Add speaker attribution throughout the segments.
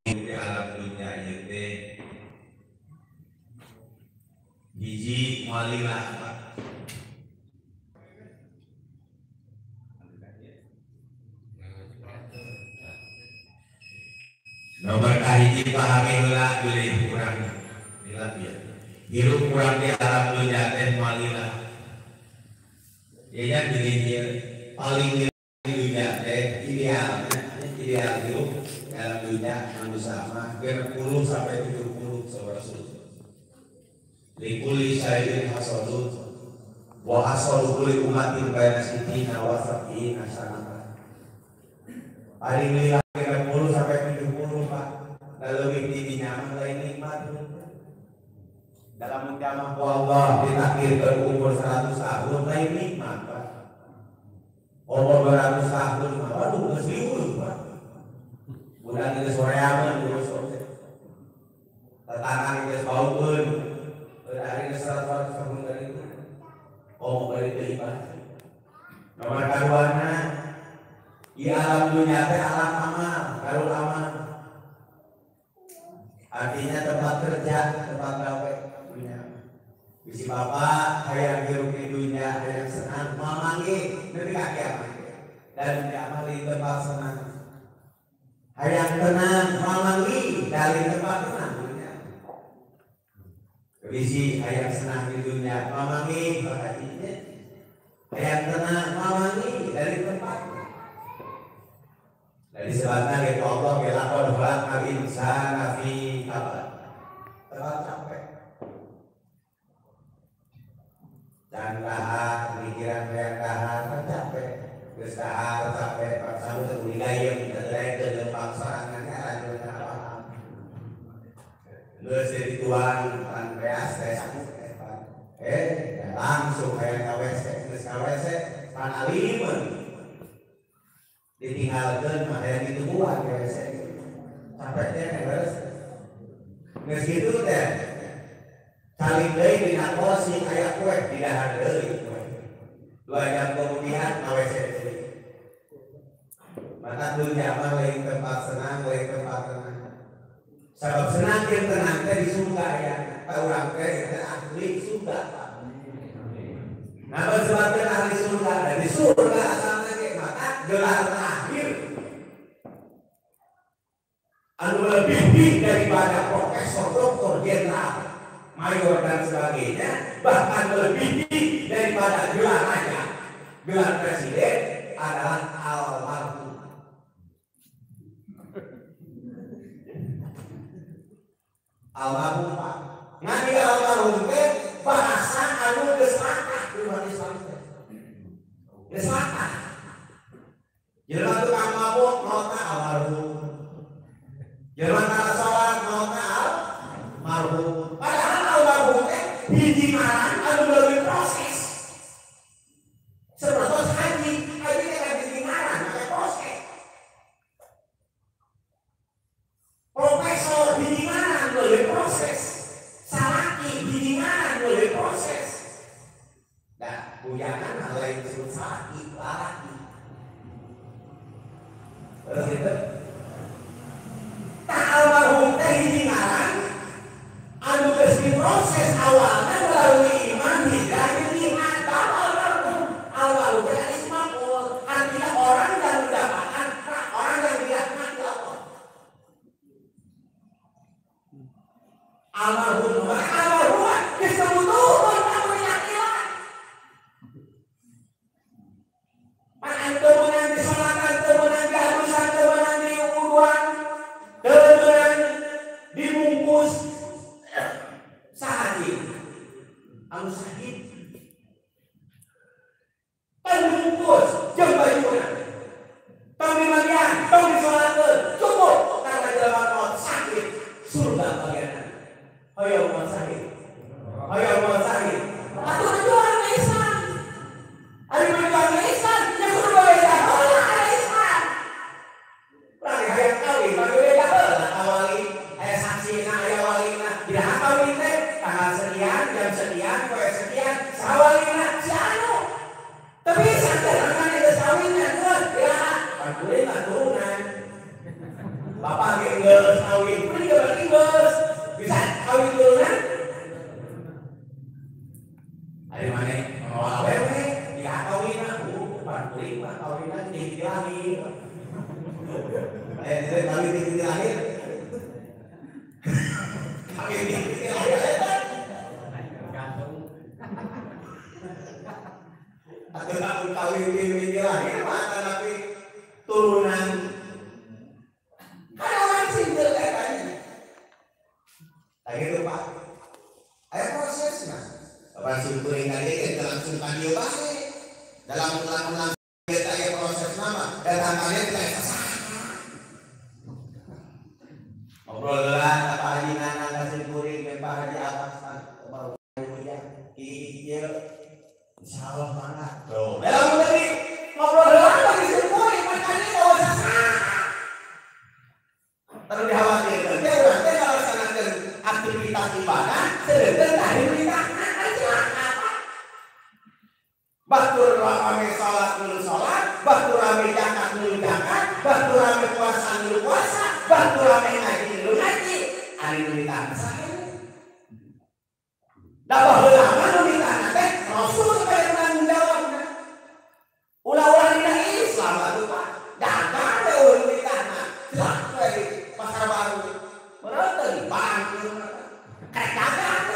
Speaker 1: Di alam dunia ieu teh hiji moal lila Pak. Nomor kahiji pahami heula bilih urang lila bieu. Hirup urang di alam dunia teh moal lila. Ieu nya bilih ieu paling di dunia teh ideal, ideal hirup dalam dunia manusia mah 60 sampai 70 saudara. Likuli syai'in hasadun wa hasadu kulli ummatin baina sittina wa sab'ina sanatan. Paling lila 30 sampai 70 Pak. Da leuwih di nyaman lain nikmat. Dalam menjamah ku Allah ditakdirkeun umur 100 tahun lain nikmat Pak. Umur 200 tahun mah waduh geus liur Pak. Budak geus soreaman geus tetangga geus baukeun. Hari ini 100 tahun dari itu, oh dari itu ibadah. Nomor kaduana, di alam dunia teh alam amal, darul amal. Artinya tempat kerja, tempat gawe dunia. Bisi bapak hayang hirup di dunia, hayang senang, mamangi nepi ka kiamat. Dan dunia mah di tempat senang. Hayang tenang, mamangi dari tempat tenang. Bisi hayang senang di dunia, mamangi bakatinya. Hayang tenang, mamangi dari tempat. Dari sebabnya gitu Allah kelakon khalaqal insana fi kabad. Tempat capek. Dan dahar, pikiran hayang dahar kan capek. Geus dahar capek, paksa teu gayem, teu lempang sorangan nya apa. Geus jadi tuang pan beas teh langsung hayang ka WC, geus ka WC pan alimeun. Ditinggalkeun mah hayang ditubuhan ka WC. Capek teh beres. Geus kitu teh saling deui dina kursi aya kue didahar deui kue. 2 jam kemudian ka WC deui. Mata dunia mah lain tempat senang, lain tempat tenang. Sabab senang jeung tenang teh di surga aya. Tah urang teh ahli surga Pak. Nah, sebabnya ahli surga dari surga asalna ge maka gelar terakhir anu lebih daripada profesor, doktor, jenderal, mayor dan sebagainya, bahkan lebih daripada gelar raja, gelar presiden adalah almarhum. Almarhum Pak. Ngan di almarhum teh bahasa anu geus latah di umat Islam teh. Geus latah. Jelema tukang mabuk maotna almarhum. Jelema tara salat maotna almarhum. Padahal almarhum teh hiji ngaran anu melalui proses. Seperti haji, haji teh kan hiji ngaran make proses. Profesor hiji ngaran melalui proses. Salaki hiji ngaran melalui proses. Nah, bujangan lain disebut salaki, lalaki. Terus itu tak almarhum teh hiji ngaran anu geus diproses awalna melalui iman, hidayah, jihad. Almarhum, almarhum teh ismul, artinya orang yang mendapatkan hak orang yang dirahmati Allah. Almarhum, almarhum disebut turun kamu yakilan. Pan teu meunang disolatan, teu meunang diharusan, teu meunang diuruan, teu meunang dibungkus. Saha anu sakit tong dibungkus jeung bajuna, tong dimandian, tong disolatkeun, cukup karena jelema maot sakit surga bagianna. Hoyong maot sakit, hoyong maot sakit. Atuh berjuang ke Islam. Ari berjuang ke Islam, nya kudu beda heula ka Islam. Urang hayang kawin, bagi beda heula ka wali, aya saksina, aya walina. Dina kawin teh tanggal sekian, jam sekian, poe sekian, sawalina si anu. Tapi santai mah geus kawinna nuhun, ya, bantuin lah turunan. Bapak ge geus kawin, kuring ge berarti geus. Bisa kawin turunan? Ari maneh mawa awewe, ya kawin aku, pan kuring mah kawinna ti lahir. Kawin ti lahir. Kawin ti lahir eta. Atau lamun kawin ti lahir mah tapi turunan. Kan orang single katanya. Nah gitu Pak. Ayo prosesnya. Bapak simpuling tadi kita langsung panggil bae. Dalam ulang-ulang kita ya proses nama datang kalian kita sah. Ngobrol lah Pak Haji Nana simpuling Pak Haji Abbas baru ya. Iya. Insyaallah mangga. Tuh. Dalam tadi ngobrol lah bagi simpuling makanya bawa sah. Terus dikhawatirkan, dia orang teh melaksanakan aktivitas ibadah, sedangkan tadi perintahkan celaka Pak. Batur rame salat nulu salat, batur rame zakat nulu zakat, batur rame puasa nulu puasa, batur rame ngaji nulu ngaji. Ari nu ditanya saha? Da baheula mah nu ditanya teh Rasul sebagai penanggung jawabna. Ulah-ulah dina Islam atuh Pak. Dagang we eueuh nu ditanya. Celaka we pasar baru. Mereuteun bangkir karek dagang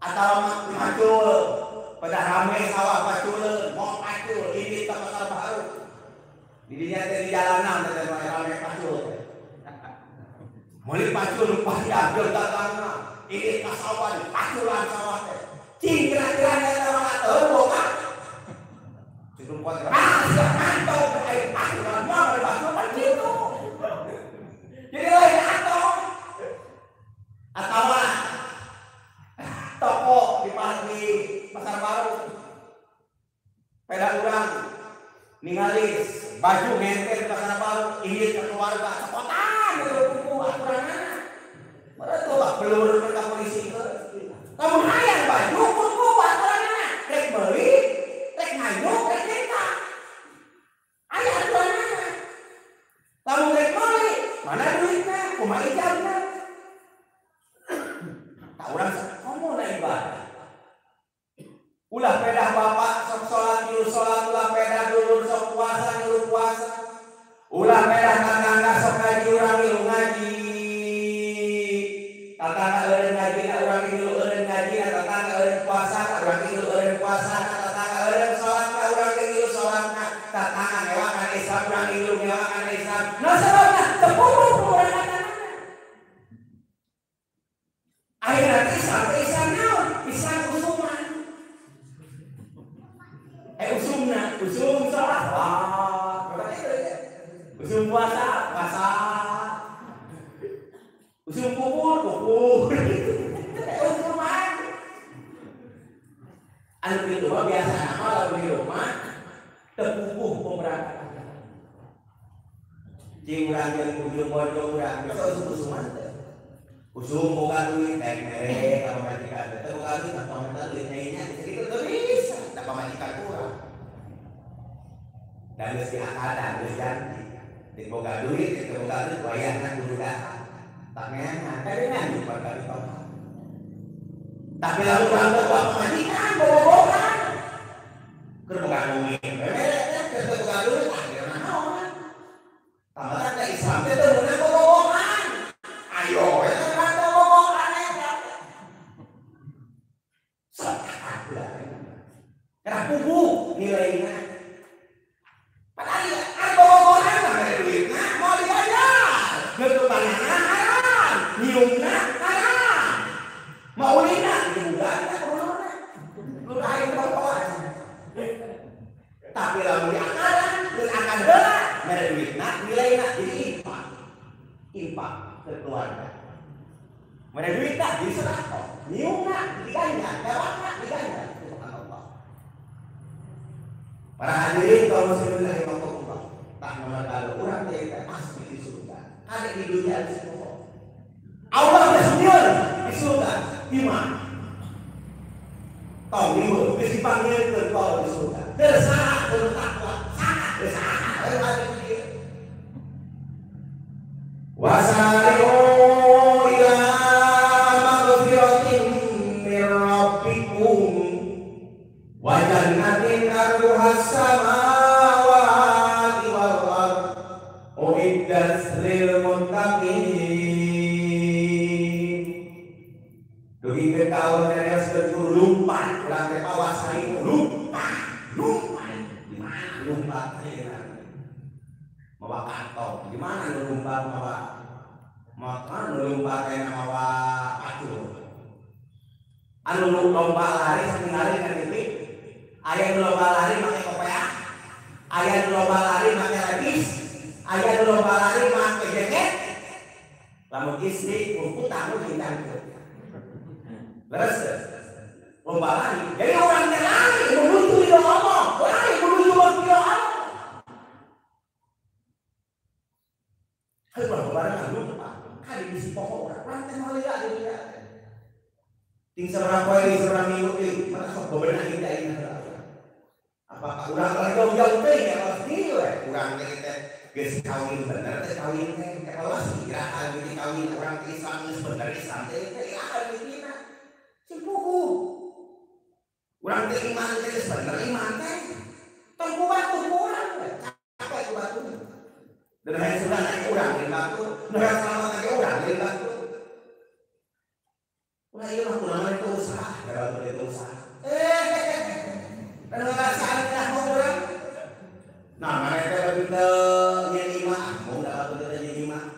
Speaker 1: atau macul pada rame sawah pacul mau pacul ini ke pasar baru. Di dinya teh di jalanan teh rame pacul. Meuli pacul panjang dagangna. Ini ka sawah paculan sawah teh. Cing kira-kira eta mah teu boga. Cing kuat ah sia mantau air paculan mah pacul kan kitu. Jadi lain atau toko di pasar baru peda urang ningali baju ngenter di pasar baru ini ke keluarga sekotan gitu kuku aturanana mereka lah pelur mereka polisi ke kamu hayang baju kuku aturanana rek meuli rek ngayuk rek nyeta aya aturanana lamun rek meuli mana duitna kumaha ijabna tak urang komo na ibadah. Ulah pedah bapak sok salat dulu salat, ulah pedah dulur sok puasa dulu puasa. Ulah pedah tetangga sok ngaji urang milu ngaji. Tetangga eureun ngaji urang milu eureun ngaji, tetangga eureun puasa urang milu eureun puasa, tetangga eureun salat urang milu salat, tetangga ngewakan Islam urang milu ngewakan Islam. Nah sababna teu puguh urang. Akhirnya Islam, Islam naon? Islam usuman. Usumna, usum salat. Wah, usum puasa, puasa. Usum kubur, kubur. Usuman. Anu kitu mah biasa mah lamun di rumah teu puguh pemberangkatan. Cing urang jeung ujung bojo urang biasa usum-usuman teh. Usum boga duit naik mere ka pamajikan teh boga duit ka pamajikan duit nyainya gitu teu bisa da pamajikan urang. Da geus diakadan geus janji di boga duit teu boga duit wayahna kudu dahar. Tak meangan kadeungan di kali toka. Tapi lamun urang teh boga pamajikan bobogohan. Keur boga duit mere teh keur boga duit akhirna naon. Tambah teh Islam teh teu meunang bobogohan. Ayo karena puguh nilainya. Padahal ada bobogohan mah mere duitna mau dibayar. Nutupanana haram, nyiumna haram. Maulina dibuka kumaha. Lu lain bawa. Tapi lamun diakaran, geus akan heula mere duitna nilaina jadi infak. Infak ke keluarga. Mere duitna jadi sedekah, nyiumna diganjar, lewatna diganjar. Para hadirin kaum muslimin rahimakumullah. Tak nomor kalau urang teh pasti di surga. Kade di dunia di surga. Allah geus nyieun di surga. Di mana? Tong riweuh geus dipanggilkeun ku Allah di surga. Teu saha teu takwa, saha teu saha we balik di dieu. Wasari'u ila maghfiratin min rabbikum wa jannatin 'arduhas samawati wal ardh uiddat lil muttaqin. Dugi ke kaum yang seketul lumpat, urang teh pawasari lumpat, lumpat. Di mana lumpat teh? Mawa kantong, di mana lumpat mawa makan lumpat teh mawa pacul. Anu lomba lari saking lari kan TV, aya nu lomba lari make kopeah, aya nu lomba lari make lepis, aya nu lomba lari make jaket. Lamun istri kumputan nu ditangkep. Leres lomba lari. Jadi orang teh lari menuju ridho Allah, lari menuju ridho Allah. Hayu urang barengan lupa, kali bisi pokok urang, urang teh moal di dunia. Ting sabaraha poe, ting sabaraha minggu deui, mata sok bebenah kita ayeuna. Apakah urang lari jauh-jauh teh ya pasti we, urang teh teh geus kawin bener teh kawin teh evaluasi iraha mimiti kawin urang teh Islam geus bener Islam teh teh iraha mimitina. Sing puguh. Urang teh iman teh geus bener iman teh. Tong ku batu urang we, capek ku batu. Dan hayang surga naik urang lain batu, nu hayang selamat naik urang lain batu. Ulah ieu mah kurang itu usaha, da batu itu usaha. Dan ngarasaan teh urang. Nah, mana teh lebih teu nyen imah, mau da batu teh nyen imah.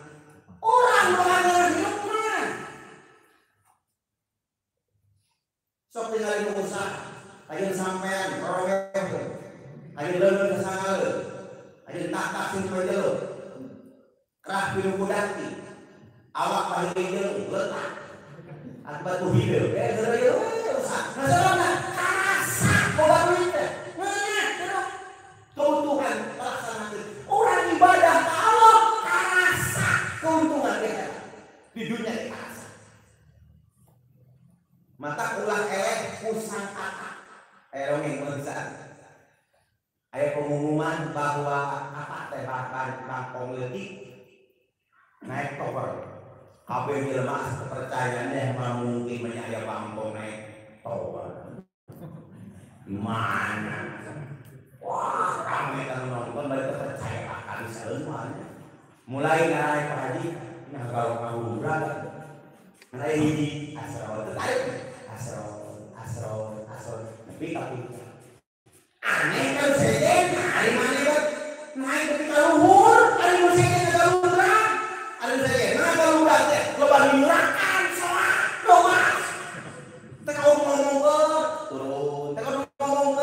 Speaker 1: Urang nu ngangeun hidup mah. Sok tinggal di usaha, ayeuna sampean koroweh, ayeuna leungeun kasangaleun, ayeuna tahta sing jelo. Kerah pilu kudaki, awak paling letak, akibat batu hidup, usaha. Nah, sebabna karasa boga duit teh, ngeunah, keuntungan pelaksanaan orang ibadah ka Allah karasa keuntungan teh di dunia karasa. Mata ulah eleh pusang kata, rongeng bangsa. Aya pengumuman bahwa apa teh bahkan bangkong leutik naik tower. Kabeh jelema kepercayaannya mah mungkin aya bangkong naik tower. Mana? Wah, rame kan nonton bari percaya bakal semuanya. Mulai naik Pak Haji, nah kalau ngahura naik hiji asrol tertarik. Asrol, asrol, asrol. Nepi ka puncak. Aneh kan sejen, ari maneh kan naik nepi ka luhur, ari nu sejen ka luhur. Ari sejen mah ka luhur teh loba nyurakan soak domas. Teh ngomong turun, teh ngomong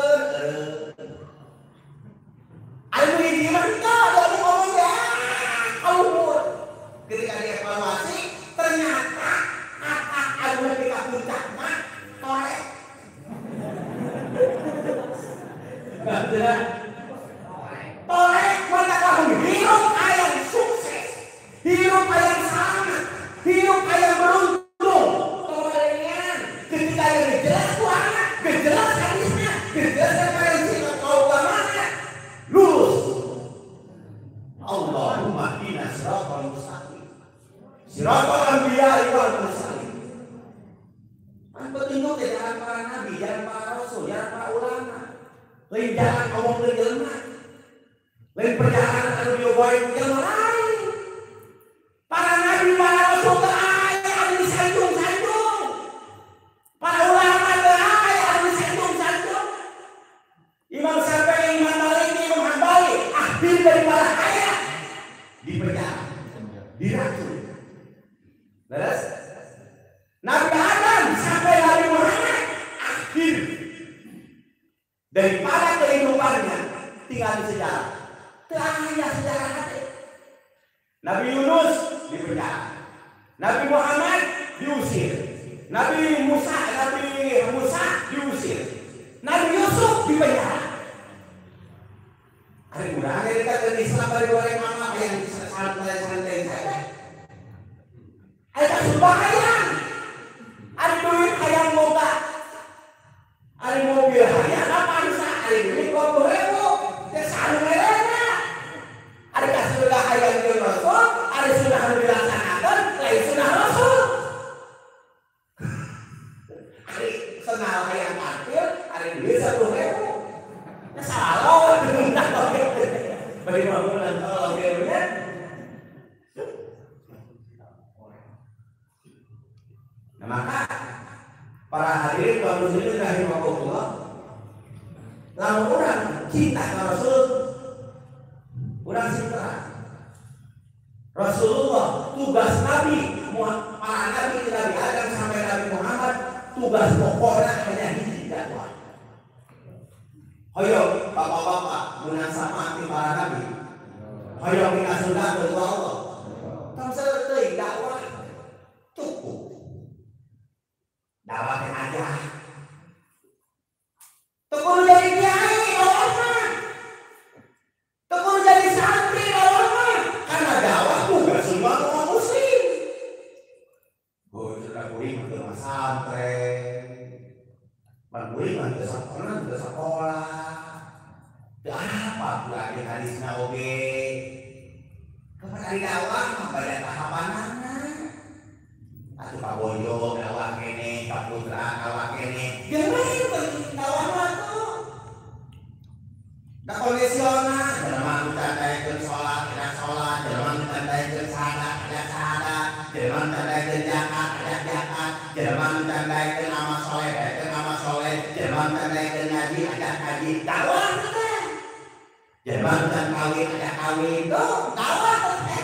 Speaker 1: ari nu hiji mah henteu, da ngomong ya ka luhur. Ketika dievaluasi ternyata kata anu nepi ka puncak mah torek. Torek mata kamu hirup ayam sukses, hirup ayam selamat, hirup ayam beruntung. Torengan ketika yang jelas Quran, jelas hadisnya, jelas referensi utamanya, lulus. Allahumma ihdina siratal mustaqim, siratal anbiya'i wal mursalin. Kan petunjuk dari jalan para nabi, jalan para rasul, jalan para ulama. Lain jalan ngomong ke jelema, lain perjalanan anu dioboin jelema lain. Para nabi, para rasul teu aya anu disanjung-sanjung. Para ulama teu aya anu disanjung-sanjung. Imam Syafi'i, Imam Maliki, Imam Hanbali akhir dari para ayat di penjara, diracun. Beres? Nabi Adam sampai Nabi Muhammad akhir daripada kehidupannya tinggal di sejarah. Terakhir sejarah hati. Nabi Yunus di penjara, Nabi Muhammad diusir, Nabi Musa diusir, Nabi Yusuf di penjara. Ada kurang dari kata Islam dari goreng mama yang santai-santai saja. Ada sembahyang, ada duit hayang moga, ada mobil hayang apa bisa, ada duit 20.000, teh sarung mereka. Ada kasurga hayang jeung Rasul, ada sunnah anu. Bari bangunan kalau ya. Nah, maka para hadirin kaum muslimin rahimakumullah, lamun urang cinta ka Rasul, urang cinta Rasulullah, tugas Nabi, para Nabi, Nabi Adam sampai Nabi Muhammad, tugas pokoknya hanya hiji dakwah. Hoyong bapak-bapak munasabah ti para nabi. Hoyong dina surga ku Allah. Tong seueuh dakwah cukup. Dakwah teh aja. Teu kudu jadi kiai dakwah mah. Teu kudu jadi santri dakwah mah. Karena dakwah tugas semua orang muslim. Beuh kuring mah teu masantren. Pan kuring mah teu sakola, teu sakola. Teu apa pula di hadisna oge. Kapan ari dakwah mah bada tahapanana. Atuh kabojo dakwah kene, kaputra dakwah kene. Geus dakwah mah tuh. Da kondisional, jelema nu can daekeun salat, ada salat, jelema nu can daekeun syahadat, ada syahadat, jelema nu can daekeun zakat, ada zakat, jelema nu can daekeun amal soleh, daekeun amal soleh, jelema nu can daekeun ngaji, ada ngaji, dakwah teh. Jelema nu can kawin, ada kawin, tuh dakwah teh.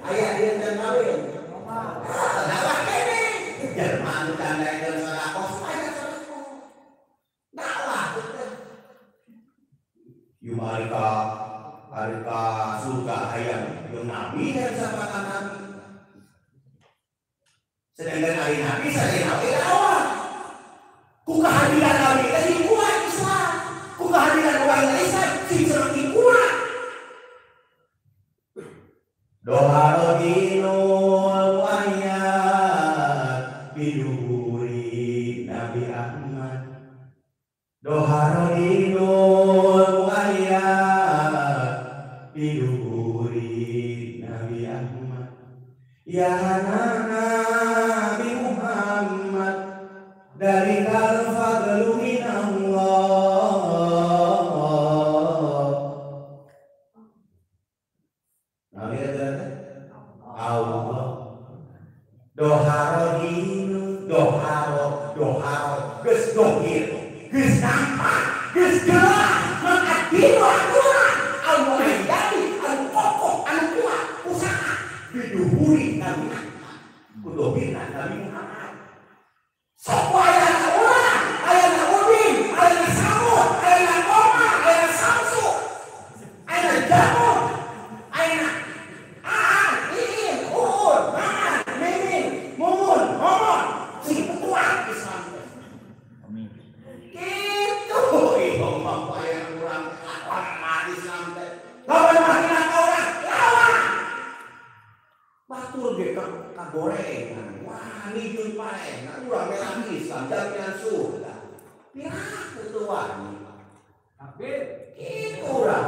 Speaker 1: Aya dieu can kawin. Dakwah kene. Jelema nu can daekeun sedekah, aya sedekah. Dakwah teh. Ieu mah ari ka surga hayang jeung nabi dan sapatan nabi. Sedangkan ari nabi sadayana oge dakwah. Ku kehadiran nabi teh kuat Islam. Ku kehadiran urang Islam sing semakin kuat. Doha rodinul muayyad biduhuri Nabi Ahmad. Doha rodinul muayyad biduhuri Nabi Ahmad. Ya Nabi Muhammad dari al-fadlu min Allah. Nabi Allah. Doharo dinu, doharo, doharo, geus dohir, geus nampak, geus jelas, mengadinu aturan, anu jadi, anu kokoh, anu kuat, usaha diduhuri Nabi Ahmad, kudohirna Nabi Muhammad. Sok ayana urang, ayana Udin, ayana Samud, ayana Koma, ayana Samsu, ayana Jamur, ayana Aan, Iin, Uun, Maan, Mimin, Mumun, Momon, sing kuat Islam. Amin. Gitu, ieu mah aya urang lawan Islam teh. Lawan mah urang, lawan. Batur ge kagorengan. Wah, nijun pae, nah urang melang Islam jaminan surga. Piraku teu wani. Takbir. Kitu urang.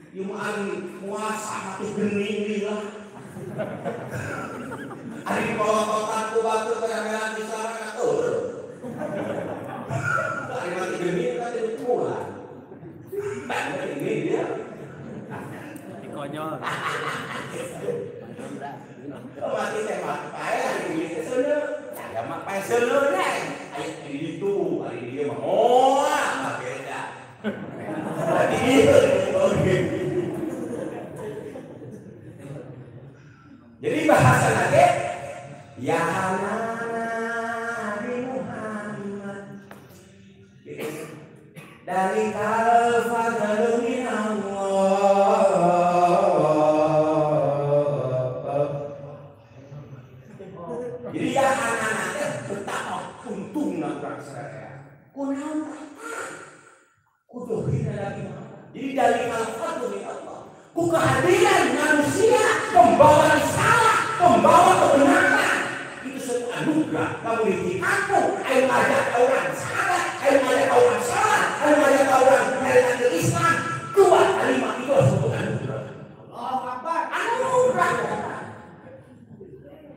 Speaker 1: Ieu mah ari puasa atuh geuning lila. Ari polototan ku batur pada melang Islam atuh. Ari mati geuning kan jadi pulang. Bang ini dia.
Speaker 2: Dikonyol.
Speaker 1: Mati teh mah pae ari geuning teh seuneu. Ya mah pae seuneu nya. Aya di ditu, ari dieu mah moal mah beda. Berarti ieu oke. Jadi bahasa lagi ya Nabi Muhammad dari al-fadlu min Allah. Jadi ya anak-anaknya betapa untungna urang sadaya. Kunaon kuduhina Nabi Muhammad. Jadi dari al-fadlu min Allah. Ku kehadiran manusia pembawa risalah, pembawa kebenaran. Itu sebuah anugerah. Kamu di aku, ayo ngajak orang salah, ayo ngajak orang salah, ayo ngajak orang dari Islam. Dua kalimat itu sebuah anugerah. Allahu Akbar, anugerah.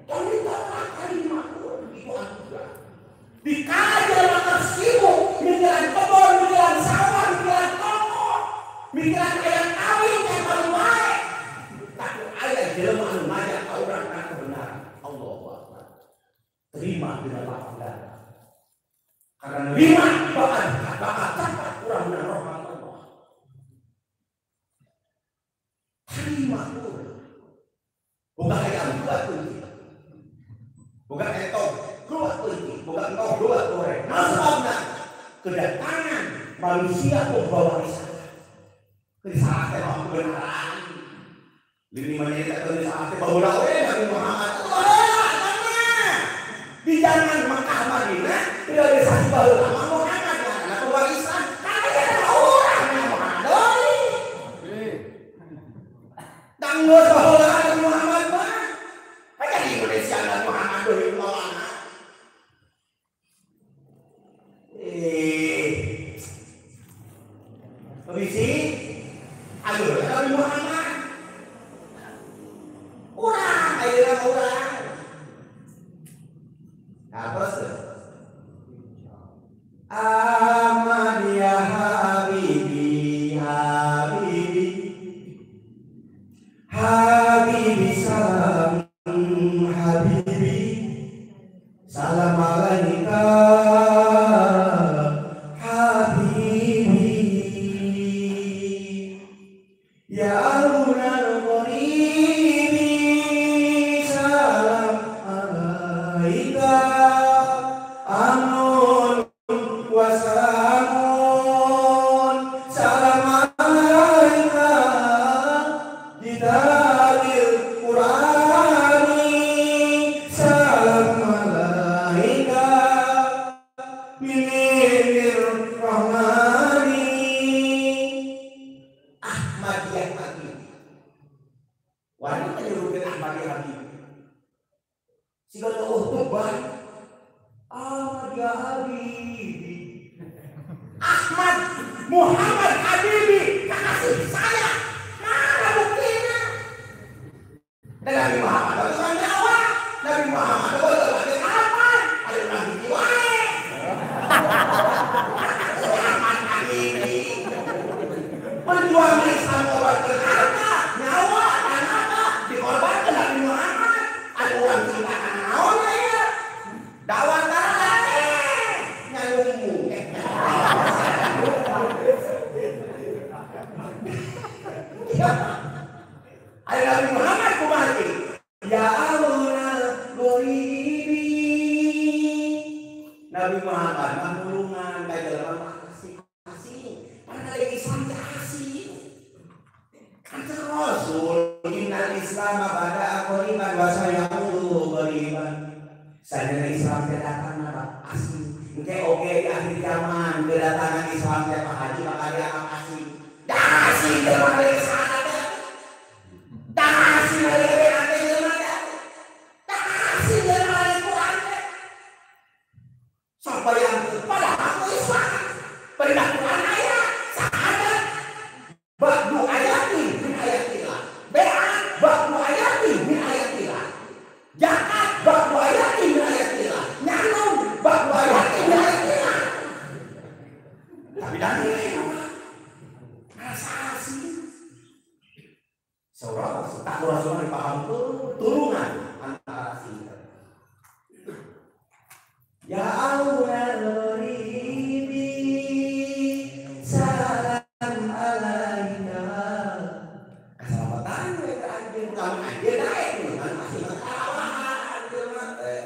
Speaker 1: Kalau ditolak kalimat itu anugerah. Dikala jalan tersibuk, di jalan kebun, di jalan sawah, di jalan toko. Pikiran aya kawin teh baru wae. Takut aya jelema anu ngajak ka urang kana kebenaran. Allahu Akbar. Terima dengan lapang dada. Karena nerima bakal capat urang menang rahmat Allah. Terima urang. Boga hayam dua kunci. Boga etong dua kunci, boga entong dua goreng. Nah sebabna kedatangan manusia pembawa risalah. Risalah teh mah kebenaran. Lini manyeritakeun risalah teh baheula we Nabi Muhammad. Di zaman Mekah Madinah realisasi baheula mah Muhammad ngaranna pembawa Islam. Kana urang Muhammad deui. Tanggeus baheula Nabi Muhammad mah. Aya di Indonesia Nabi Muhammad deui mawana. Bisi aduh Nabi Muhammad. Urang ayeuna urang. Apa sih? Ahmad ya Habibi, Habibi, Habibi salam, Habibi, salam alaika, Habibi, ya Aunal Qaribi, salam alaika. Amun wasalamun salam alaika kitabil Qur'ani salam alaika minir rahmani. Ahmadiyah Habibi. Wanita nyuruhkeun Ahmadiyah Habibi. Siga eueuh tebah Ahmad ya Habibi. Ahmad Muhammad Habibi kasih saya. Mana buktinya? Dan Nabi Muhammad itu orang Jawa. Nabi Muhammad itu lagi apa? Ada Nabi wae. Ahmad Habibi. Perjuangan Islam korbankan harta, nyawa, tenaga dikorbankan Nabi Muhammad. Ada orang cinta naon ya? Dakwah nyalungmu. Ada Nabi Muhammad kumaha ya aunal ghoribi. Nabi Muhammad mah nulungan ka jelema mah asing. Padahal Islam teh asing. Kan Rasul innal Islam bada'a qariban wa sayaudu qariban. Sadaya Islam teh datang asing. Engke oge di akhir zaman kedatangan Islam teh Pak Haji bakal dianggap asing. Dah asing jelema teh sana teh. Dah asing jelema teh jelema teh. Dah asing jelema teh Quran teh. Sampai yang padahal Islam perintah Quran aya sahadat ba'du ayati min ayatillah. Be'at ba'du ayati min ayatillah. Zakat ba'du ayati min ayatillah. Nyanung ba'du ayati min ayatillah. Tapi dari rasa asing. Seorang tak rasul dipaham turungan antara asing. Ya aunal ghoribi salam alaika. Keselamatan we ka anjeun lamun anjeun daek kan masih kalawan jelema teh.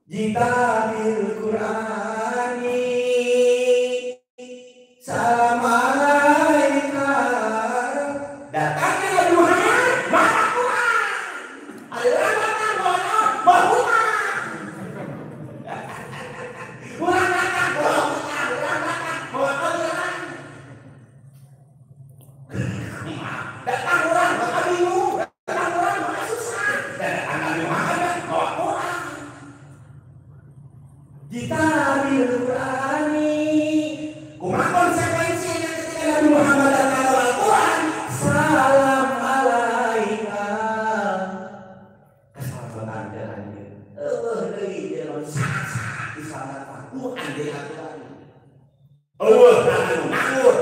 Speaker 1: Kitabil Qur'ani salam alaika. Datangnya Nabi Muhammad bawa Quran. Ada rahmatan bawa naon? Bawa hutang. Urang datang bawa hutang, urang datang bawa aliran. Datang urang maka bingung, datang urang maka susah. Dan datang Nabi Muhammad bawa Quran. Kitabil Qur'ani. Kumaha konsekuensinya ketika Nabi Muhammad datang bawa Al-Quran? Salam alaika. Keselamatan dan anjeun. Eueuh deui jelema saat diselamatkan ku anjeun aturan. Eueuh anu nganggur.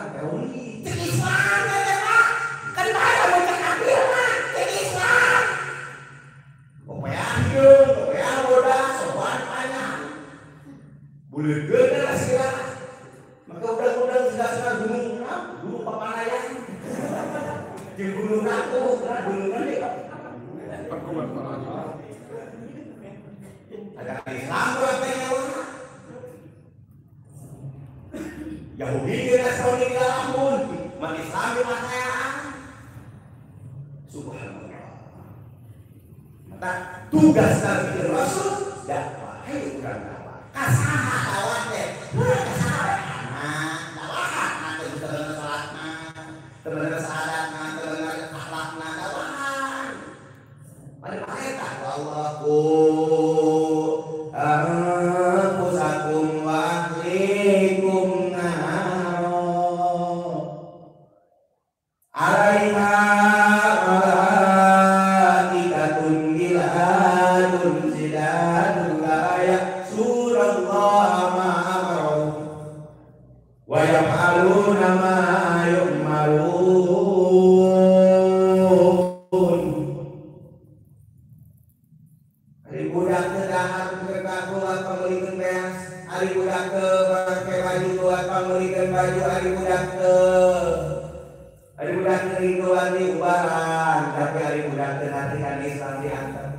Speaker 1: urang teori. Cek Islam teh Pak. Kan bahaya mun cek kafir mah, cek Islam. Popoean hideung, popoean bodas, sopan panjang. Bulegeun lah sirah. Maka udah-udah segala gunung, gunung Papanayan. Jeung gunung Ratu, gunung nanti. Ada Islam urang teh nyawa. Yahudi jeung Nasrani di lamun, mah Islam di masayaan. Subhanallah. Maka tugas Nabi dan Rasul dakwah, hayu urang dakwah. Kasaha dakwah teh? Kasaha anak, dakwahan teh teu bener salatna, teu bener sahadatna, teu bener akhlakna, dakwahan. Pada eta Allahu anfusakum wa ahlikum naro alaiha malaikatun giladun sidadun la ya'sunallaha ma amarahum wa yaf'aluna ma yu'marun. Ari budak teu dahar teu kakuat pameulikeun beas, ari budak teu make baju kuat pameulikeun baju, ari budak teu ari budak teu rinduan di ubaran, tapi ari budak teu ngarti kana Islam diantar.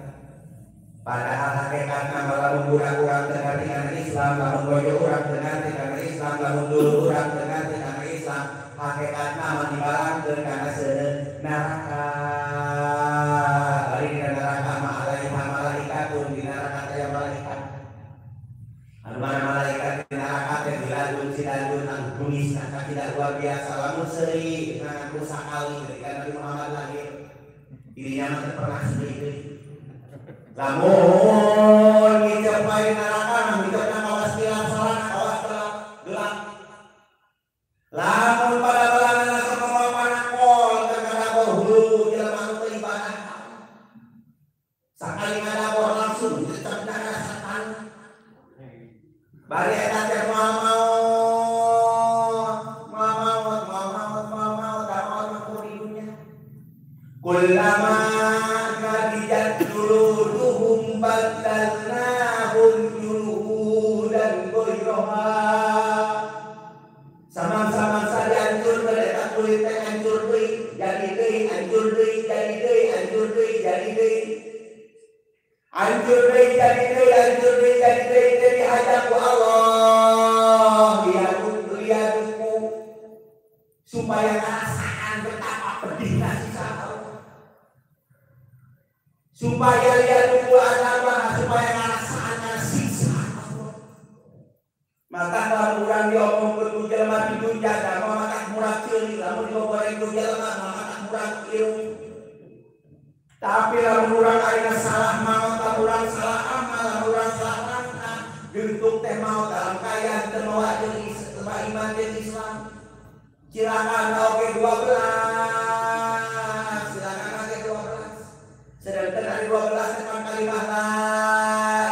Speaker 1: Padahal hakikatna mah lamun budak urang teu ngarti kana Islam, lamun bojo urang teu ngarti kana Islam, lamun dulur urang teu ngarti kana Islam, hakikatna mah dibalangkeun kana seuneu neraka. Bari dina neraka mah alaiha malaikatun, di neraka teh malaikat. Anu mana malaikat di neraka teh diladun sidadun anu tulisna tidak luar biasa lamun seuri ngaku sakali ketika Nabi Muhammad lahir. Dirinya mah teu pernah seuri deui. Lamun ngicep bae neraka mah ngicep kawas gelap sorana kawas gelap gelap. Lamun pada balangan sok mawa panakol teu ngadabor hulu jelema nu teu ibadah. Sakali ngadabor langsung tetep darah setan. Bari eta teh moal maot, moal maot, moal maot, moal maot, da maot mah kudu di dunya. Kullama nadijat juluduhum badalnahum juludan ghayraha. Sama-sama saja hancur eta kulit teh hancur deui, jadi deui, hancur deui, jadi deui, hancur deui, jadi deui. Hancur deui, jadi deui, hancur deui, jadi deui, jadi hajaku Allah liaduku supaya ngerasakan betapa pedihnya siksa Allah. Supaya liaduku azabah, supaya ngerasakan siksa Allah. Maka lamun urang diomongkeun ku jelema di dunya da mah maka murah ceuli, lamun digoreng ku jelema mah maka murah irung. Tapi lamun urang ayeuna salah maot, lamun urang salah amal, lamun urang salah langkah, gentuk teh maot dalam kaayaan teu mawa jeung iman jeung Islam. Silakan oge 12, silakan oge 12. Sedangkan hari 12 teh kalimah la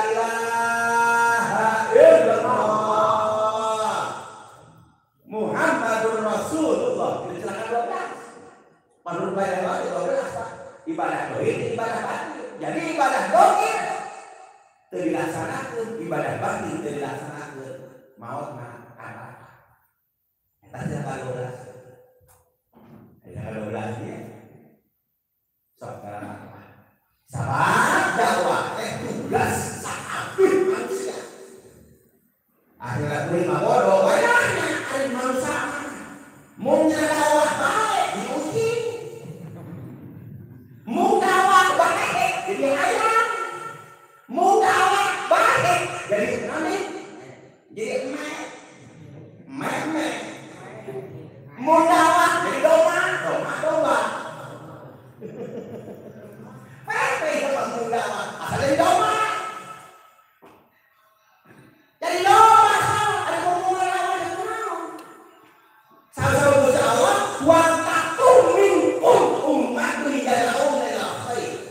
Speaker 1: ilaha illallah Muhammadur Rasulullah. Itu silakan 12. Menurut bae 12 Pak. Ibadah dohir, ibadah batin. Jadi ibadah dohir teu dilaksanakeun, ibadah batin teu dilaksanakeun. Maot mah neraka. Eta teh 12. Eta 12 ya. Sok dalam apa? Salah dakwah teh tugas sakabeh manusia. Akhirat kuring mah bodoh bayarnya ari manusia. Mun dakwah bae diuji. Mun dakwah bae jadi hayang. Mun dakwah bae jadi nani? Jadi emek. Emek. Mun dakwah jadi domba, domba domba. Pepe sama mun dakwah asal jadi domba. Jadi domba salah, ada ngomong dakwah jadi kunaon. Salah Gusti Allah wa takum minkum ummatun yad'una ila khair.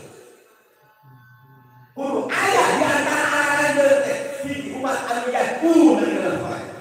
Speaker 1: Kudu aya di antara anak teh hiji umat anu yad'una ila khair.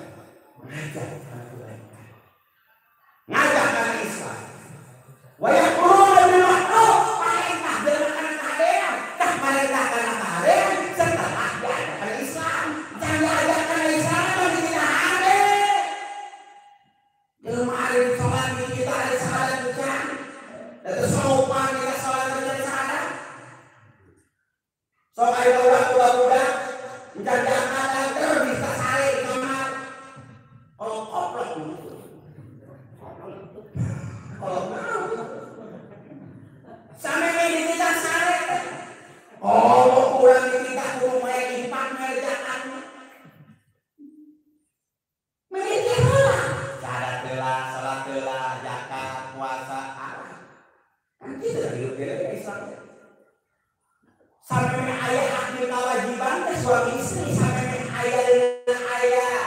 Speaker 1: gede-gede Islam. Sampai ayah hak kewajiban teh suami istri sampai ayah dengan ayah.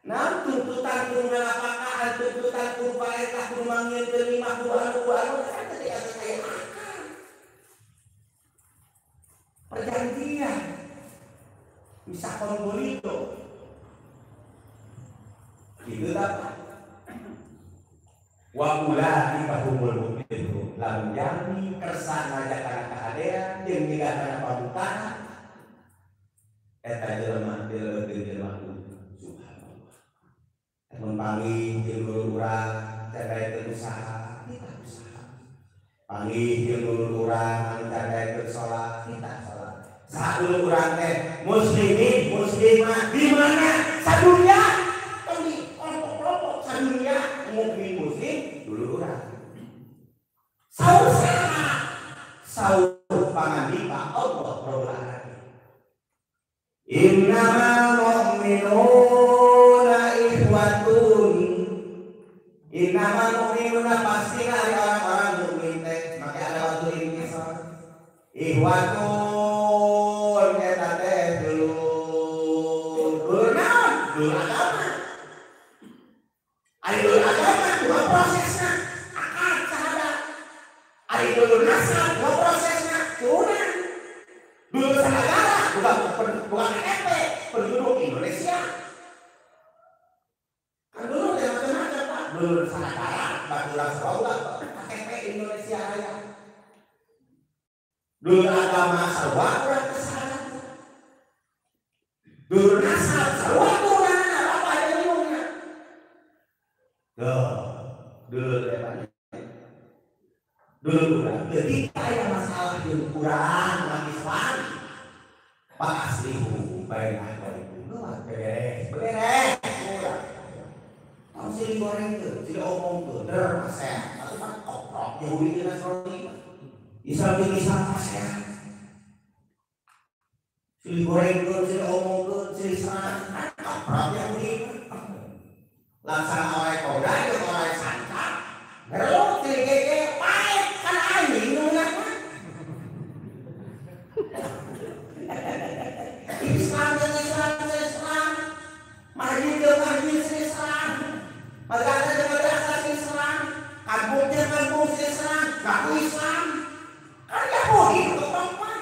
Speaker 1: Nah, tuntutan kudu nganapakahan, tuntutan kudu paetah, kudu mangieunkeun lima kudu anu kudu anu kan ketika aya akad. Perjanjian. Bisa konbolito. Gitu tak? Wa ulaika humul muflihun. Lamun jami kersa ngajak kana kahadean jeung nyegah kana pamungkaran eta jelema dilebetkeun jelema subhanallah. Mun panggih jeung dulur urang can daekeun usaha, kita usaha. Panggih jeung dulur urang anu can daekeun salat, kita salat. Saha dulur urang teh muslimin muslimah di mana sadunya tong di kelompok-kelompok sadunya mukmin muslim dulur urang. Saur saha? Saur pangandika Allah Rabbul Alamin. Innamal mu'minuna ikhwatun. Innamal mu'minuna pasti ari orang-orang mukmin teh make ada waktu intisar. Ikhwatun eta teh dulur. Dulur naon? Dulur agama. Ari dulur agama kumaha prosesna? Akad syahadat. Ari dulur nasab kumaha prosesna? Turunan. Dulur sanagara bukan KTP, penduduk Indonesia. Kan dulur yang macam-macam Pak. Dulur sanagara, baturan saudara, KTP Indonesia Raya. Dulur agama sarua urang kesalahan. Dulur nasab sarua turunan apa aja dulurnya. Tuh, dulur hebatnya. Dulur urang. Ketika ada masalah jeung urang umat Islam, Pak aslihu baik ahwalikum. Beres, beres. Urang. Tong silih gorengkeun, silih omongkeun, der pasean. Atuh mah koprok Yahudi jeung Nasrani. Islam jeung Islam pasean. Silih gorengkeun, silih omongkeun, silih serang, koprok Yahudi. Laksana oleh koda jeung oleh sanca. Ngeruk silih gege, paet kan anjing nu mah. Islam jeung Islam silih serang, masjid jeung masjid silih serang, madrasah jeung madrasah silih serang, kampung jeung kampung silih serang, ngaku Islam. Kan Yahudi itu perempuan.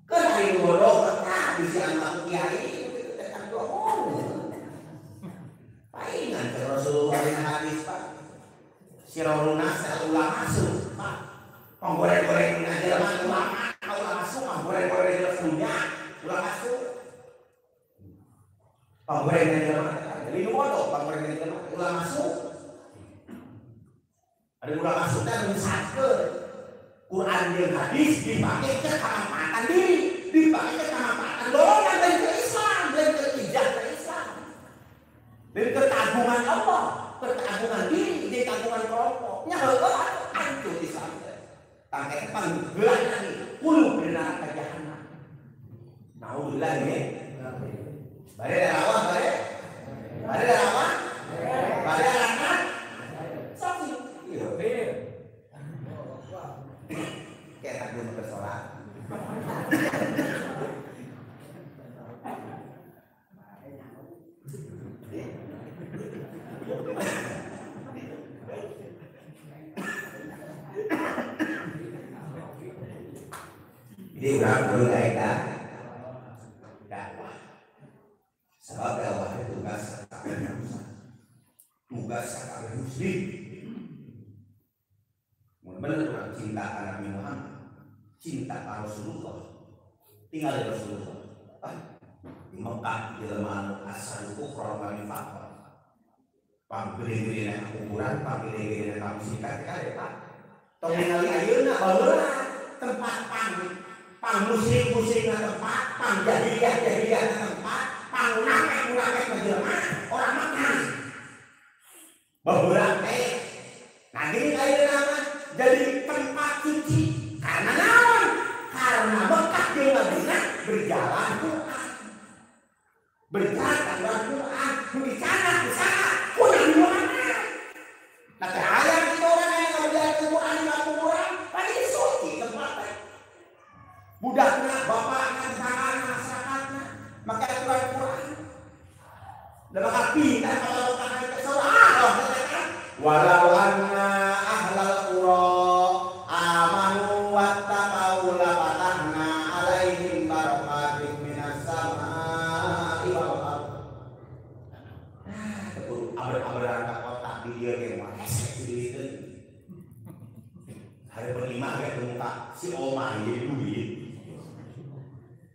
Speaker 1: Kan ari bodoh tah bisi anu aku kiai kitu teh kan bohong. Paingan ke Rasulullah dina hadis Pak. Siroruna ulama su, Pak. Panggoreng-goreng jelema ulama, ulama su, panggoreng-goreng jelema punya, ulama su. Panggoreng jelema jadi nu bodoh panggoreng jelema ulama su. Ada ulama su teh menyesatkeun Quran jeung hadis dipake ke kemanfaatan diri, dipake ke kemanfaatan golongan lain ke Islam, lain ke ijazah ke Islam. Lain ke keagungan Allah, ke keagungan diri, jeung keagungan kelompok. Nya heueuh hancur Islam teh. Tangke panggelah lagi, kulu di neraka jahanam. Naudzubillah ya. Bare dakwah bare. Bare dakwah. Bare anak. Saksi. Iya. Kayak tak belum bersolat. Jadi orang perlu kaedah dakwah. Sebab dakwah itu tugas sakabeh manusia. Tugas sakabeh muslim. Mun bener urang cinta ka Nabi Muhammad, cinta ka Rasulullah, tinggal di Rasulullah. Di Mekah jelema anu asal kufra wa nifaq. Panggede-gedena kuburan, panggede-gedena kamusikan kade Pak. Tong ningali ayeuna baheula tempat pang musrik-musrikna tempat, pang jahiliyah-jahiliyahna tempat, pang munafik-munafik jelema orang Mekah. Baheula teh nah gini ayeuna mah jadi tempat suci karena naon? Karena Mekah jeung Madinah berjalan Quran. Berjalan Quran, di sana, di sana, ku Nabi Muhammad. Nah, teh hayang kitu urang aya ngabejakeun pakai aturan Quran. Da bakal pindah kalau tangan ke surah. Walau anna ahlal qura amanu wattaqau la fatahna alaihim barakatin minas samaa'i wal ardh. Ah, keburu abre-abrean ka kota di dieu ge mah hese diduiteun. Hari berlima ge muka si omah jadi duit.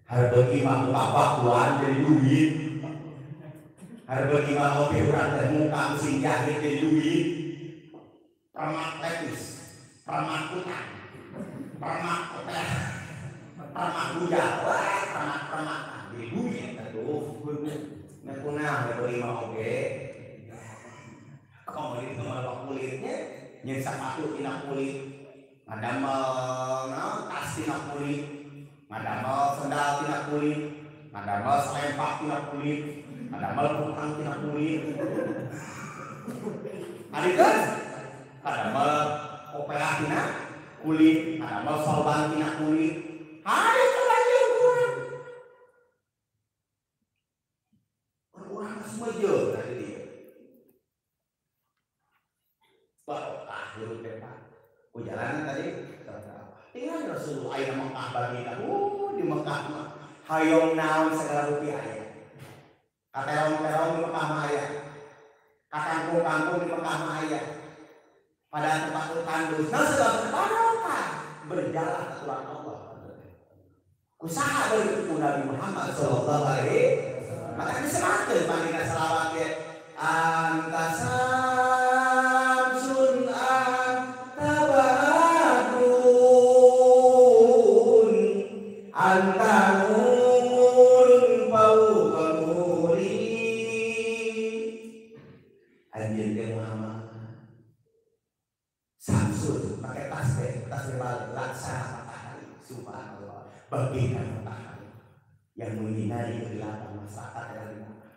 Speaker 1: Hari berlima muka pakuan jadi duit. Hari berlima oke urang teh muka mesin jahit jadi duit. Permak letis, permak utang, permak koper, permak bujal, wah permak-permakan jadi duit atuh. Nah kunaon hari berlima oge. Kamu itu malah kulitnya, nyen sepatu tina kulit, ngadamel naon tas tina kulit, ngadamel sendal tina kulit, ngadamel selempak tina kulit, ngadamel kutang tina kulit. Ari kan? Ngadamel kopeah tina kulit, ngadamel sorban tina kulit. Hari kelanjut urang. Urang semua je tadi dia. Barokah hirup teh Pak. Jalanan tadi tinggal Rasulullah ayeuna Mekah bagina. Di Mekah mah hayong naon segala rupi aya. Katerong-terong di Mekah mah aya. Kakangkung-kangkung di Mekah mah aya. Pada tempat tandus, nah sebab barokah berjalan aturan Allah. Kusaha beureum ku Nabi Muhammad sallallahu alaihi wasallam. Maka disematkeun panggilna selawat ge anta samsun anta badrun anta nurun fauqa nuri. Anjeun teh Muhammad Samsun pakai tas teh, tas laksana matahari, subhanallah, bagaikan matahari yang menyinari kegelapan masyarakat yang di Mekah.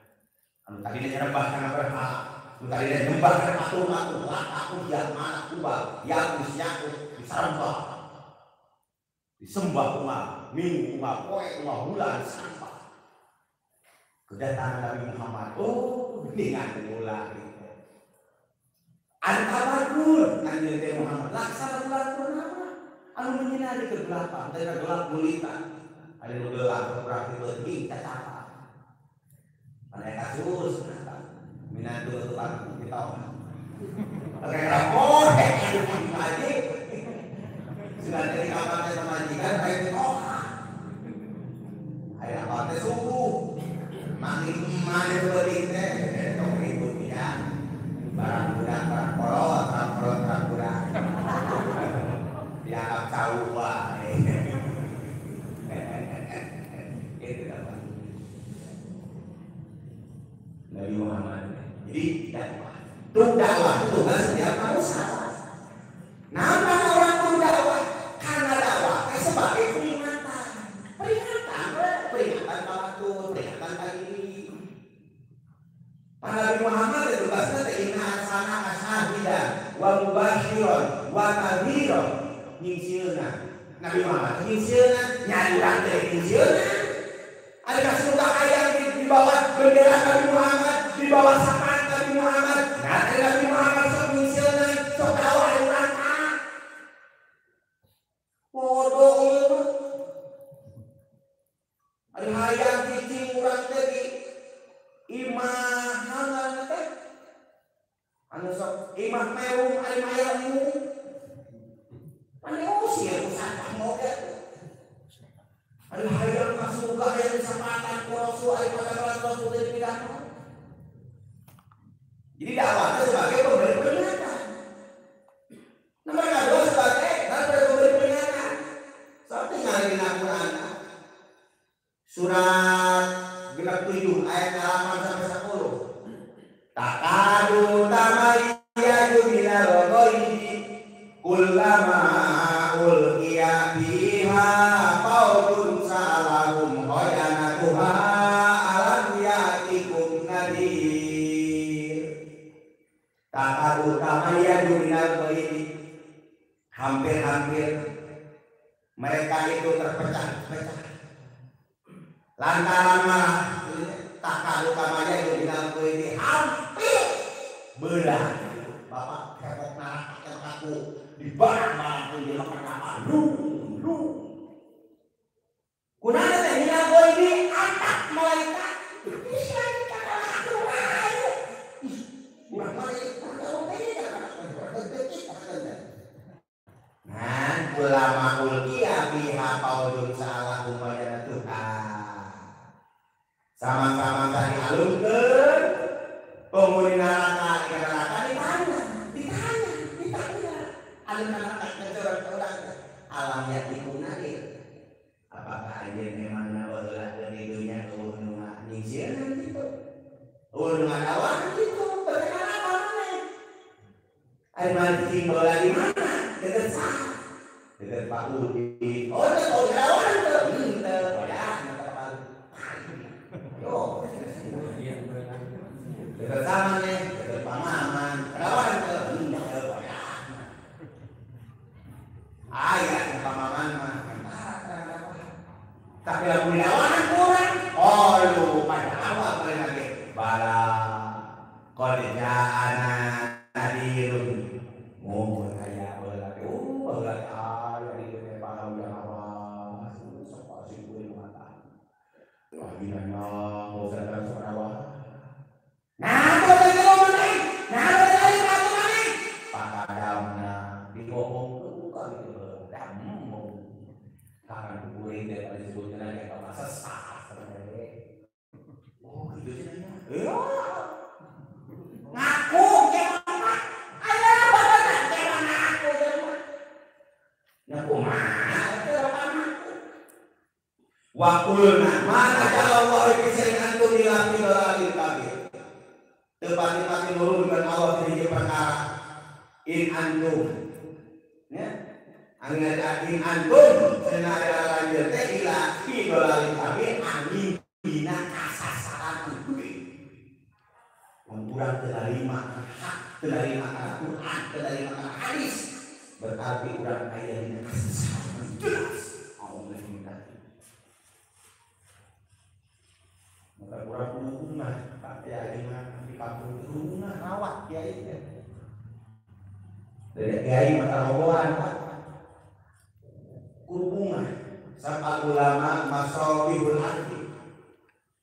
Speaker 1: Anu tadinya nyembah kana berhala, anu tadinya nyembah kana patung-patung, aku Yahman, Kubal, Yakus, Yakub, disembah. Disembah umat, minggu, umat, poe, umat, bulan, sampah. Kedatangan Nabi Muhammad, oh, dengan mulai. Anta badrun, anjeun teh Muhammad, laksana bulan purnama, anu menyinari kegelapan, tadi gelap gulita, ada nu gelap berarti beuting cacapa. Pada kasus, minantu tukang kita. Oke, rapor, haji. Sudah dari kamar teh pamajikan, kayak oh. Aya apa teh subuh. Manging mana beuting teh, tong ribut ya. Barang budak, barang kolot, barang kolot, barang budak. Dianggap tahu wae. Itu apa? Nabi Muhammad. Jadi dakwah. Tuh dakwah itu tugas setiap manusia. Nama orang tuh dakwah karena dakwah sebagai peringatan. Peringatan, peringatan waktu, peringatan kali ini. Para Nabi Muhammad itu tugasnya inna asana asyahida wa mubasyiron wa nadhiron nyingsieunan. Nabi Muhammad nyingsieunan, nyari urang teh nyingsieunan. Ada surga ayam di bawah bendera Nabi Muhammad, di bawah sapaan Nabi Muhammad. Nah, Nabi Muhammad sok nyingsieunan, sok dakwah urang ah. Bodoh ieu mah. Ada hayang cicing urang teh di imah naon teh? Anu sok imah meung ari mayang. Mana usir sampah moge. Ada hayang ka surga hayang disapatan ku Rasul ari pada Rasul teh dipidana. Jadi dakwah itu sebagai pemberi peringatan. Nomor kedua sebagai pemberi peringatan. Seperti ngaji Al-Qur'an. Surat 67 ayat 8 sampai 10. Takadu tamayyaju minal ghaibi kullama ulqiya fiha faujun sa'alahum khayanatuha alam ya'tikum nadhir. Takadu tamayyaju minal ghaibi, hampir-hampir mereka itu terpecah-pecah lantaran marah. Nah, ulama ulkiya biha qaulun salah umpamana Tuhan. Sama-sama tadi alungkeun penghuni neraka di neraka ditanya, ditanya, ditanya. Alun neraka ngejorok urang alam yatikum nadir. Apakah anjeun memangna baheula di dunya eueuh nu nyingsieunan kitu? Eueuh nu ngadawan kitu, perkara apa maneh? Ari mancing bola di mana? Deket saha? Deket Pak Udi. Oh, teu tau ngadawan teu. Henteu, ya mata Yo. Deket sama nih, deket Pak Maman. Ngadawan teu. Henteu, ya. Aya Pak Maman mah. Tapi lamun dilawan kurang. Oh, lu pada awal paling lagi. Bala qad ja'ana nadirun. Mun aya baheula teh, baheula teh aya di dieu teh para awas. Sok asing kuring mata. Wah, ginanya bosan sok awas. Nah, teu teh maneh. Nah, teu teh atuh maneh. Pakadamna digobong buka gitu. Tangan kuring teh pada disebutnya lagi apa sesat sebenarnya. Oh, gitu sih nanya. Iya. Ngaku gimana? Ayo bapak gimana aku gimana? Ngaku mah, bapak ngaku. Wa qulna mana ja'alallahu fi syai'in antum ila fi dhalalil kabir. Teu pati-pati nurunkeun Allah di hiji perkara in antum. Ya. Angin in antum cenah lanjut teh ila fi dhalalil kabir angin dina kasasaan gede. Mun urang teu narima hak, teu narima Al-Qur'an, teu narima hadis, berarti urang aya dina kasasaan jelas. Allah minta. Maka urang kudu bungah, Pak Kiai mah di kampung kudu bungah rawat kiai teh. Dari kiai mata robohan Pak. Kudu bungah. Sabab ulama masobihul ardi.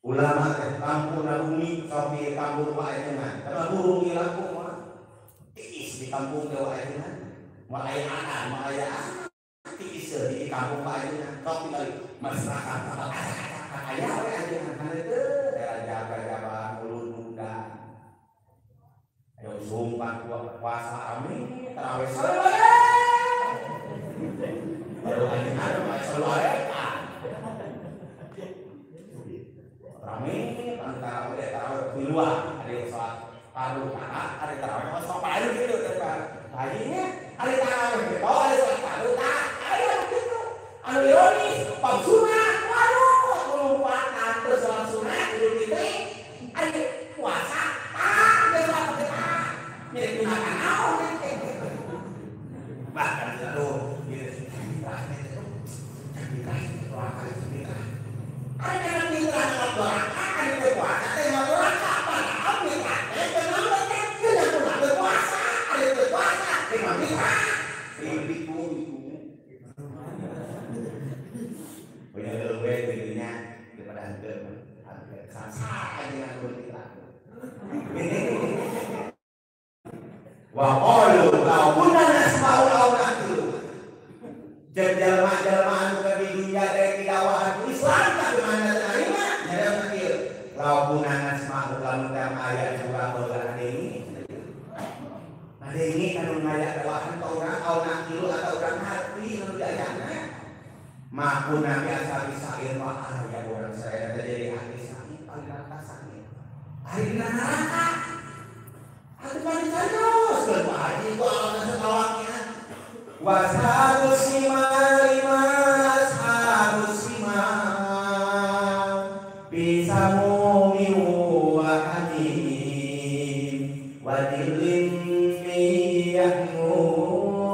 Speaker 1: Ulama teh kampung bumi sok di kampung wae cenah. Karena burung ieu langkung mah tiis di kampung teh wae cenah. Moal aya adan, moal aya tiis di kampung wae cenah. Sok tinggali masyarakat aya we ajengan kana teu raja-raja ulun muda. Ayo sumpah puasa rame tarawih selalu. Baru ajengan selalu aya. Rame antara udah tarawih di luar ada yang sholat fardu tak ada tarawih sholat fardu gitu lainnya ada tarawih gitu ada sholat fardu tak ada gitu anu ironis bab sunat waduh lompatan terus sholat sunat Idul Fitri ada puasa tak ada sholat pakai tak milik gunakan naon bahkan itu ada yang mitra nggak beraka, ada yang berpuasa, ada yang beraka, padahal mitra teh kenapa teh tidak pernah berpuasa, ada yang berpuasa, ada yang mitra, ribu punya lebih dirinya daripada hampir hampir sasa aja yang mitra. Wa qalu law kunna nasma'u aw na'qilu. Jelma-jelma anu di dunia dari dakwah Islam tak mana terima nyada kieu. Law kunna nasma'u lamun teh aya urang baheula ini. Ngadengi anu ngaya dakwahan ka urang aw na'qilu atau urang ngarti anu diajarna. Makuna biasa bisa ilmu aya urang saya teh jadi ahli sami paling sami. Ari dina neraka. Atuh paling serius keun Pak Haji ku alana sakalaknya. Washabus shimali ma ashabus shimal fi samumin wa hamim wa dhillin min yahmum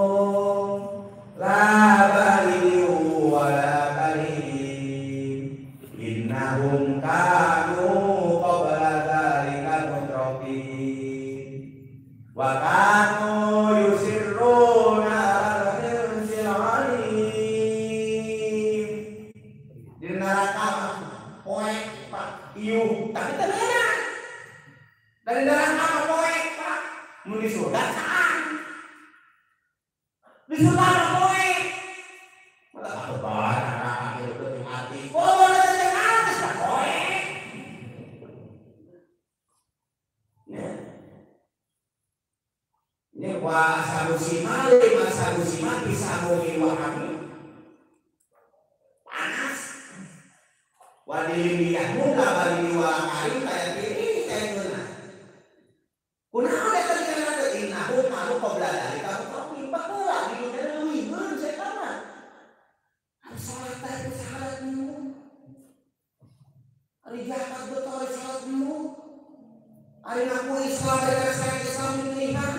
Speaker 1: la baridin wa la karim innahum kanu qabla dzalika mutrafin wa kanu yusirruna di neraka poek pak iuh Tapi tenang. Dari neraka mah poek, Pak. Mun di surga caang. Di surga mah poek. Mata beban anak itu hati. Oh, ada artis tak poek. Ya. Ini puasa musim lima musim bisa wahami panas. Wadiliyah muda bali wakari kayak gini kayak guna. Kunaon eta dikana innahu malu qabla dzalika tapi baheula di dunya leuwih saya mah. Ari salat teh salat nu. Ari zakat betul salat nu. Ari ngaku Islam dari saya Islam dilihat.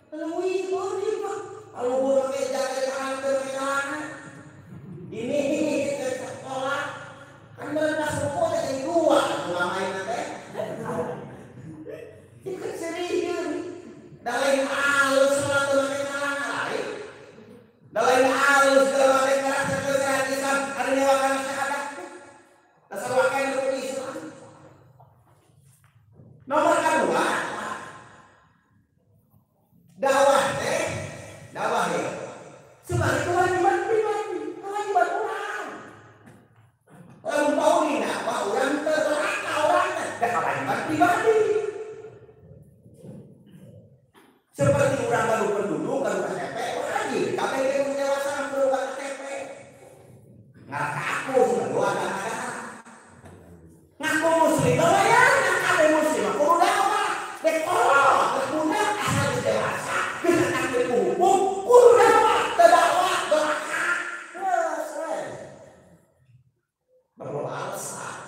Speaker 1: Leuwih beureuh mah. Kalau gua pakai jaga jalan ke ini ke sekolah kan melepas rokok teh jadi dua ngamain teh. Itu serius. Da lain alus salat teu make celana lain. Da lain alus teu make ngarasa sehat Islam ari nyewakan syahadat. Dasar wakan rukun Islam. Nomor kedua, dakwah teh, dakwah ya. Sebagai kewajiban pribadi, kewajiban orang. Lamun bau di dakwah urang teu neraka urang teh, da kewajiban pribadi. Seperti orang baru penduduk baru KTP wajib, KTP yang dewasa perlu KTP. Ngaraka aku sudah dua ada. Ngaku muslim, ya ngaku muslim, aku dakwah, dek kolot, dek budak asal dewasa, geus takdir hukum, kudu dakwah, teu dakwah doraka. Terus we. Perlu alasan.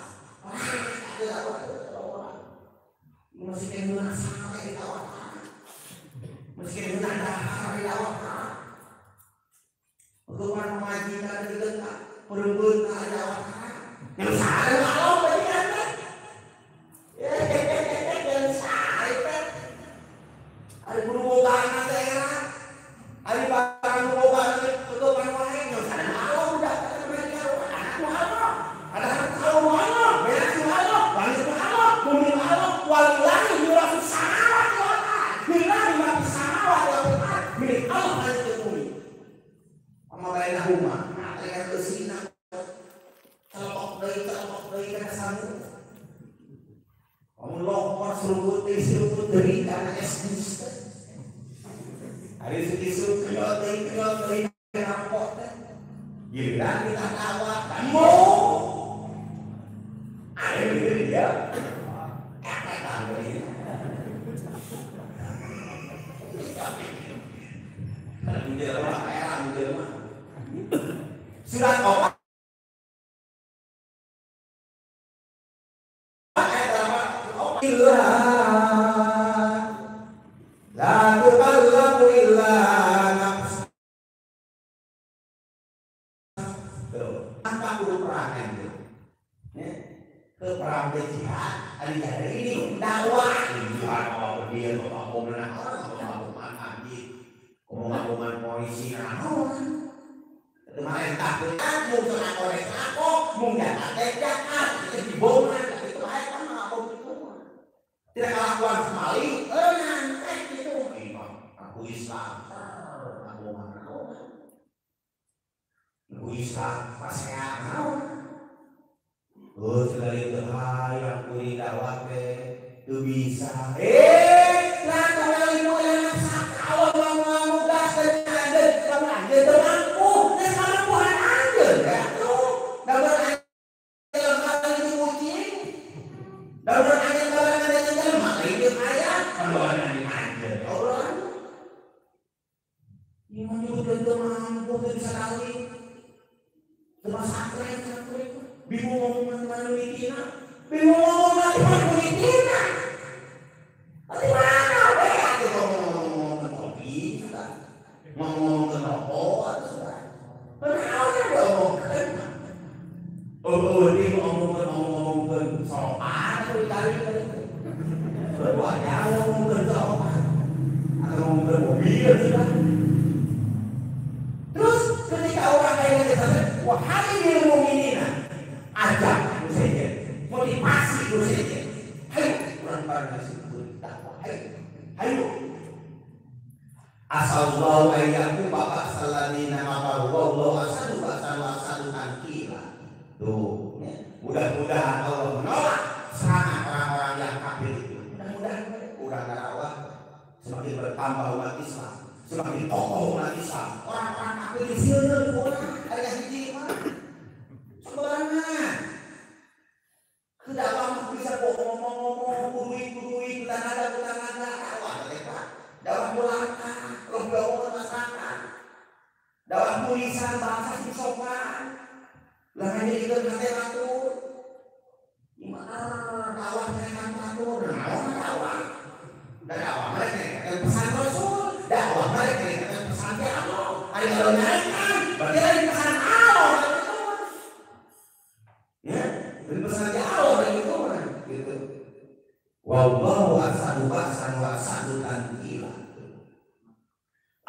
Speaker 1: Teu dakwah masih kena sampai dakwah. Meski dengan dahar di dakwah. Hukuman majikan digetak, perempuan ka dakwah. Yang salah maklum majikan teh. Yang salah teh. Ari kudu bogaan teh era. Ari barang bogaan tutupan wae yang salah maklum udah majikan anak nu halo. Ada kaum halo, benak nu halo, wali nu halo, mumi halo, walillahi mirasus samawati wal ardh. Lillahi ma fis samawati wal ardh. Milik Allah langit dan bumi. Ama bainahuma, dengan eusina. Celok deui kana sangu. Amun lokor seruput deui kana es jus. Ari isuk kenyot deui rampok teh. Giliran kita dakwah, kamu. Ari dia. Eta deui. Surat opat la tukallafu illa nafsa. Apa kudu perang itu? Ya, ke perang jihad, ari ini dakwah. Jihad apa dia apa menang orang apa anjing. Ngomong-ngomongan polisi naon. Kemarin tak mung cenah korek aku, mung jakat teh jakat, itu dibongan, itu bae kan ngabom itu. Tidak kelakuan sekali, teh gitu. Aku Islam, aku naon. Aku Islam, pasea naon. Oh, sekali teu hayang kuring dakwah teh teu bisa. Lah kali mu yang Allah mau nugaskeun anjeun, lamun anjeun teu mampu, geus mampuhan anjeun ya tuh. Dabar anjeun lamun kucing. Dabar anjeun barengan anjeun jelema lain jeung aya, barengan anjeun. Allah. Ieu mah nyebutkeun teu mampu teu bisa kawin. Teu masakren cenah bingung ngomong mana mitina, bingung ngomong mana mitina. Tapi mana we atuh ngomong kopi, ngomong ke rokok atuh sudah. Kunaon diomongkeun? Oh, ini ngomongkeun sopan atuh dikali kali. Berbuatnya ngomongkeun sopan. Atau ngomongkeun mobil sudah. Terus ketika orang lain kita wahai lil mukminina, ajak saja, motivasi saja. bareng disebut dakwah. Hayu. Hayu. Asallahu ayyaku bapak saladina kafaru wallahu asadu asadu asadu tankila. Tuh, ya. Mudah-mudahan Allah menolak serangan orang-orang yang kafir itu. Mudah-mudahan urang dakwah semakin bertambah umat Islam, semakin kokoh umat Islam. Orang-orang kafir di sini urang ada hiji mah. Sembarangan. Dakwah mah bisa kok ngomong-ngomong, kuduit, tenaga, dakwah teh Pak. Dakwah mulaka, roh gaul masyarakat. Dakwah tulisan bahasa sing sopan. Lah hanya itu kate batur. Gimana dakwah nyekan batur? Naon dakwah? Dakwah mereka pesan Rasul, dakwah mereka pesan Allah. Ari kalau nyarekan, berarti ada pesan Allah. Ya, pesan Allah itu mah gitu. Wallahu asadu ba'san wa asadu tankila.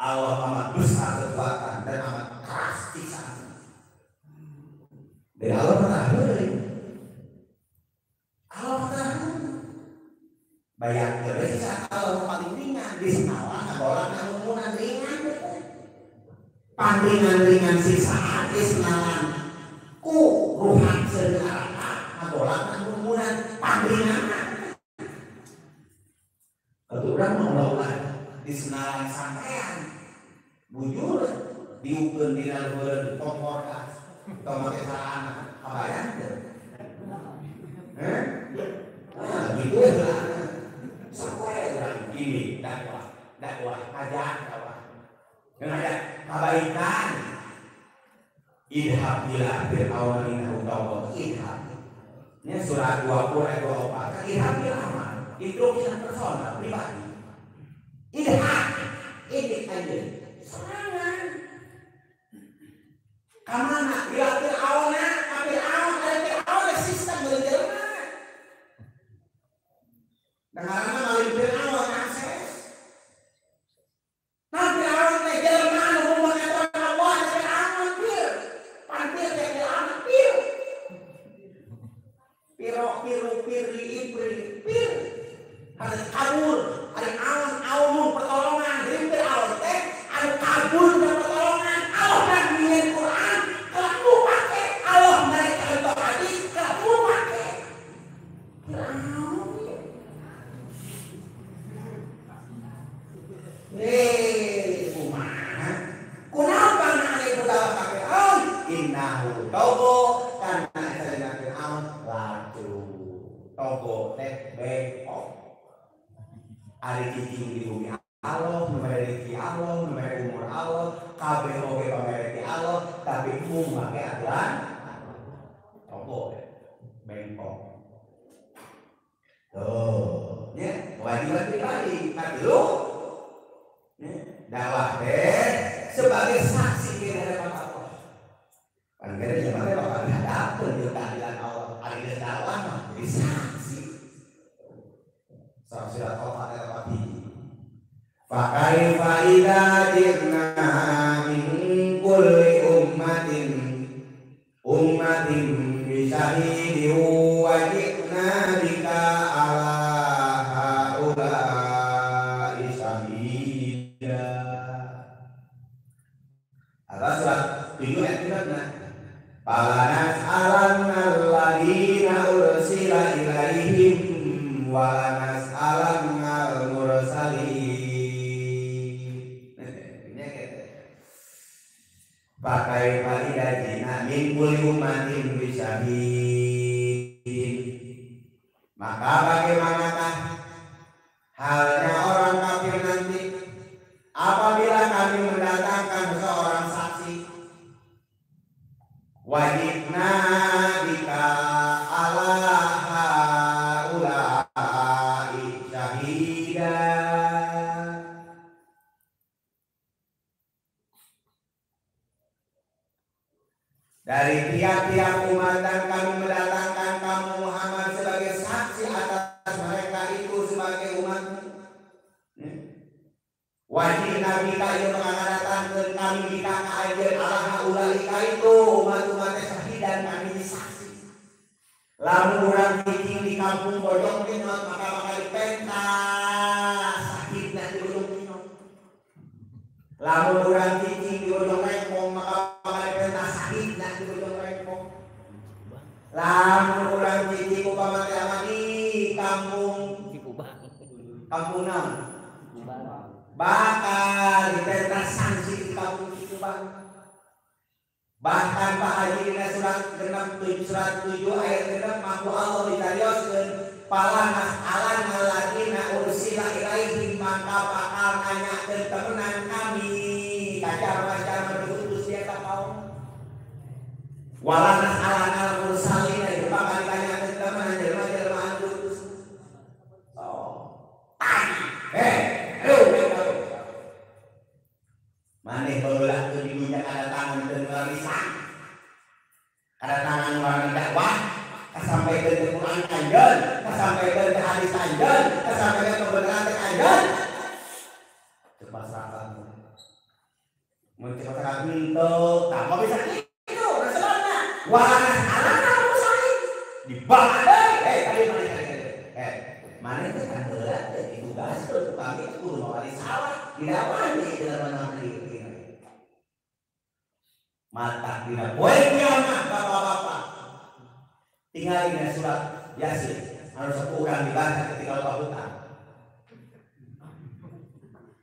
Speaker 1: Allah amat besar kekuatan dan amat keras siksaan. Dari Allah pernah heureuy. Allah pernah bayangkeun we siksa Allah paling ringan di senawan ngabolang ngumunan ringan teh. Pangringan-ringan siksaan di senawan ku ruhak seuneu araka ngabolang ngumunan pangringan. Atuh urang mah ulah-ulah di senalan sampean bujur diukeun dina luhureun kompor gas atau make sarana kabayang teu. Heh? Nah, gitu ya celana. Sampai urang ini dakwah, dakwah ngajak dakwah. Ngajak kabaikan. Idhab ila fir'auna innahu tagha. Idhab. Ini surat 20 ayat 24. Idhab ila amal. Instruksi personal pribadi. Idhab. Ini aja. Serangan. Kamana? Ila fir'auna, fir'aun ada fir'aun ada sistem berjalan. Dan karena maling fir'aun akses. Nah fir'aun teh jelema anu ngomong aturan Allah fir'aun pir. Pantir teh fir'aun pir. Piro piru pirli ipri pir. Ada kabur, ada aun aunun pertolongan. Jadi fir'aun teh anu kabur dan pertolongan. Allah kan nyieun Quran, kamu pake. Allah mereka contoh hadis, kamu pake. Fir'aun. Kumaha? Kunaon ane budak ka Fir'aun? Innahu tagha kana eta Fir'aun laju. Tagha teh bengkok. Ari cicing di bumi Allah, nu mere rezeki Allah, nu mere umur Allah, kabeh oge pamere ti Allah, tapi mung make aturan tagha bengkok. Tuh, nya kewajiban pribadi. Katilu dakwah teh sebagai saksi di hadapan Allah. Pan kene jelema teh bakal dihadapkeun jeung keadilan Allah. Ari geus dakwah mah jadi saksi. Saksi Allah ayat 4. Fa kaifa idza ji'na min kulli ummatin ummatin bi syahidin wa ji'na bika ala haula'i syahida. Atau surat 7 ayat 9. Falanas'alanna alladziina ursila ilaihim wa lanas'alannal mursalin. Pakai idza ji'na min kulli ummatin bi syahidin. Maka bagaimanakah halnya orang kafir nanti apabila kami mendatangkan seorang saksi? Wajibna bika ala haula'i syahida. Dari tiap-tiap umat dan kami mendatangkan kamu Muhammad sebagai saksi atas mereka itu sebagai umatmu. Wajib Nabi ka ieu mengadatangkeun kami bika ka anjeun ala haula'i itu umat-umat syahidan kami saksi. Lamun urang cicing di kampung Bojong teh maka bakal dipek Lamun urang cicing di Bojong Rengkong maka bakal diperintah sahidna di Bojong Rengkong. Lamun urang cicing upama teh ama di kampung
Speaker 2: Cikubang.
Speaker 1: Kampung naon? Bakal diperintah sanksi di kampung Cikubang. Bahkan Pak Haji dina surat genep surat 7 ayat genep mampu Allah dicarioskeun palanas alan alladzina ursila ilaihim maka bakal nanyakeun temenan kami kacar-kacar diutus dia ka kaum. Walanas alan al-mursalina itu bakal ditanyakeun temenan jelema-jelema anu diutus. Oh. Aduh, maneh baheula teu di dunya kadatangan teu warisan. Kadatangan urang dakwah, kasampaikeun ke Quran anjeun, kasampaikeun ke hadis anjeun, kasampaikeun kebenaran teh anjeun. Teu pasrahkan. Mun teu pasrahkan henteu, tah mah bisa kitu rasulna. Walanas alana mursalin. Dibawa deui. Tadi maneh tadi. Maneh teh kan heula teh ditugaskeun ku kami kudu mawa risalah, didakwahi di dalam negeri. Mata dina poe kiamat bapak-bapak. Tinggal dina surat Yasin anu sok urang dibaca ketika lupa hutang.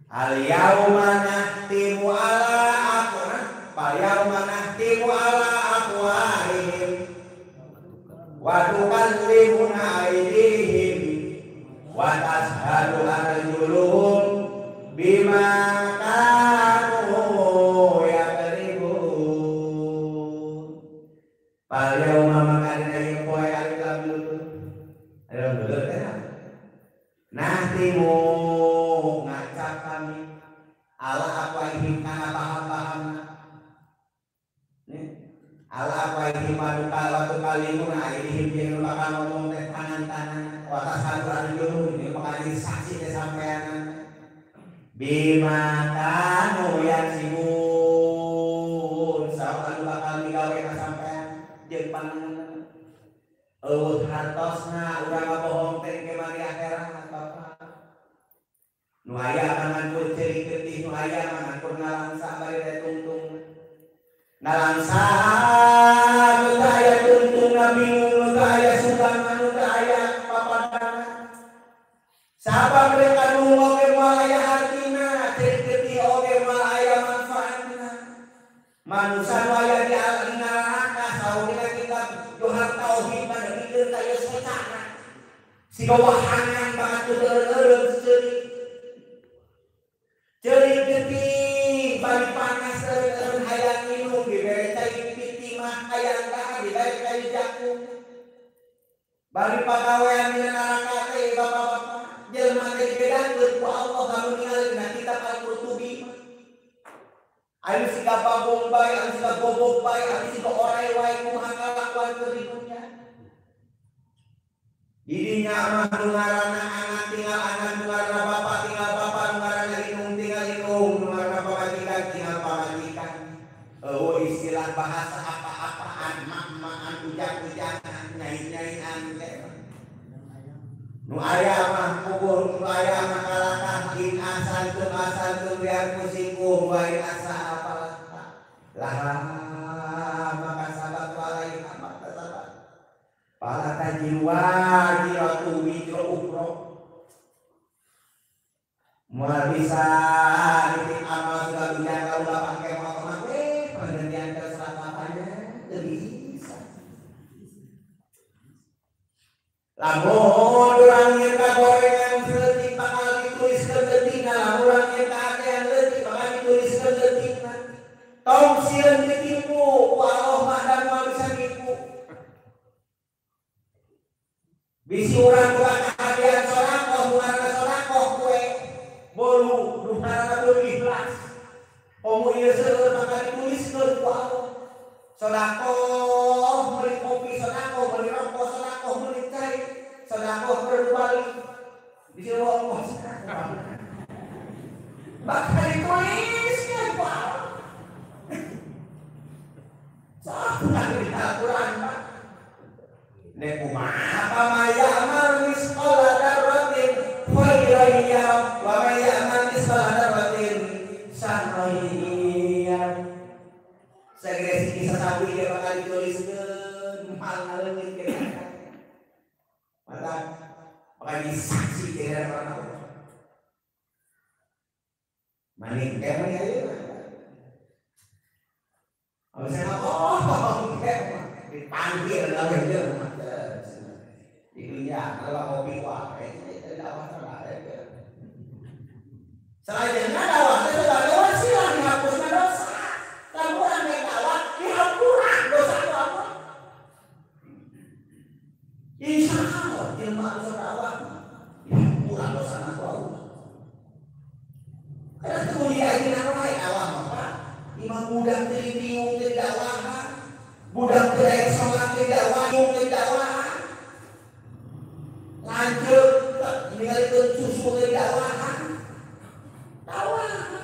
Speaker 1: Al yauma nahtimu ala afwa, fal yauma nahtimu ala afwahihim wa tukallimuna aydihim wa tashhadu arjuluhum bima kanu yakribun. Fal yauma maka dina ieu poe alif lam mim. Alif lam mim teh nahtimu ngacap kami ala afwahihim kana paham-pahamna. Ala afwahihim wa tukallimuna aydihim jeung bakal ngomong teh tangan-tangan wa tashhadu arjuluhum jeung bakal jadi saksi teh sampeanna. Bima kanu yaksibun saur anu bakal digawe ka sampean jeung panangan. Eueuh hartosna urang ngabohong teh ke mari akhirat bapak. Nu aya mangan ceurik getih, nu aya mangan ngalangsa bari teh tungtung. Nalangsa nu teu aya tungtungna bingung, nu teu aya sugana, nu teu aya papadana. Sabab mereka nu oge moal aya hartina, ceurik getih oge moal aya manfaatna. Manusa nu aya di neraka saurna kitab Johar Tauhid mah depikeun ka ieu secana. Siga wahangan banget teu eureun ceurik. Ceurik getih bari panas eureun hayang minum dibere cai piti mah hayang dahar dibere cai jakung. Bari pagawean dina neraka teh bapak-bapak jelema teh dibedakeun ku Allah lamun ningali dina kitab Al-Qurtubi. Anu siga bagong bae, anu siga gobok bae, anu siga orai wae kumaha kalakuan keur di dunya. Di dinya mah nu ngaranna anak tinggal anak, nu ngaranna bapak tinggal bapak, nu ngaranna indung tinggal indung, nu ngaranna pamajikan tinggal pamajikan. Eueuh istilah bahasa apa-apaan, mak-makan, ujang-ujangan, nyai-nyaian teh. Nu aya mah kubur, nu aya mah kalakah in asantum asantum bianfusikum wa in asa apalah laha maka sabat walai maka sabat. Fala tajiru waziratu wizra ukhra. Moal bisa nitip amal sudah ujang kalau bapak ke motor mah penghentian ke surat bapaknya teu bisa. Lamun urang nyeun gorengan leutik bakal dituliskeun leutikna, lamun urang nyeun kahatean leutik bakal dituliskeun leutikna. Tong sieun ditipu ku Allah mah dan moal bisa nipu. Bisi urang boga kahatean sodakoh, nu ngaranna sodakoh kue bolu, nu ngaranna bolu ikhlas. Komo ieu seueur bakal dituliskeun ku Allah. Sodakoh meuli kopi, sodakoh meuli rokok, sodakoh meuli cai, sodakoh berbalik. Di sini Allah bakal dituliskeun ku Allah. Sok di Al-Qur'an Pak. Nek kumaha pama ya'mal misqala dzarratin khairan yarah wa may ya'mal misqala dzarratin syarran Bagi saksi di hadapan Allah. Maning kemah ya. Kalau saya oh, dipanggil lalu dia di dunia kalau kopi wah itu dakwah terbaik. Selanjutnya dakwah itu sebagai wasilah dihapusnya dosa. Kamu orang yang dakwah dihampura dosa itu apa? Insya Allah jelma dosa dakwah dihampura dosa aku Allah. Karena kemuliaan ini apa dakwah apa? Imam budak teu teu dakwahan, budak teu aya salat teu dakwah, teu dakwahan. Lanjut ninggalikeun susu teu dakwahan. Dakwahan.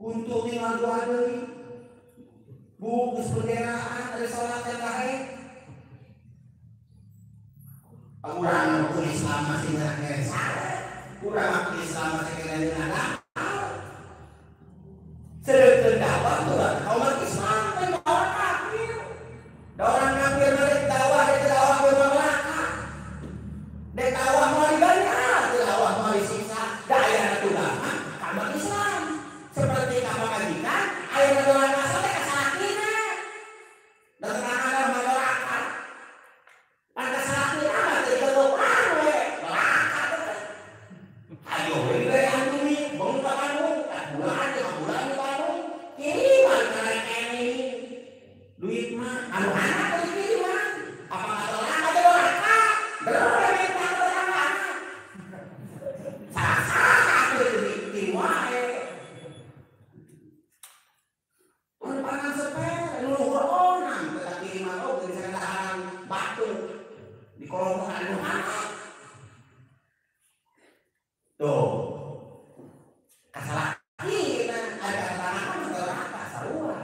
Speaker 1: Untuk tinggal doa deui. Bungkus benderaan dari salat teh kae. Urang ku Islam masih ngeunah sare. Urang ku Islam masih ngeunah. Sedangkan dakwah itu umat Islam kan orang kafir. Orang kafir mereka dakwah, dia dakwah ke neraka. Dia dakwah mau dibayar, dia dakwah mau disiksa. Daya agama, agama Islam. Seperti kamu kajikan, ayo orang asal kesalakina. Dan neraka neraka. Pan kesalakina mah teu keluar we, neraka. Ayo we antumi, bangun ka Bandung, bulan bulan kiriman karena ini duit mah anu anak kiriman apa nggak ada neraka berapa neraka salah salah di wae pangan sepele luhur onang kita kiriman oh bisa kendaraan batu di kolong anu anak tuh kasalah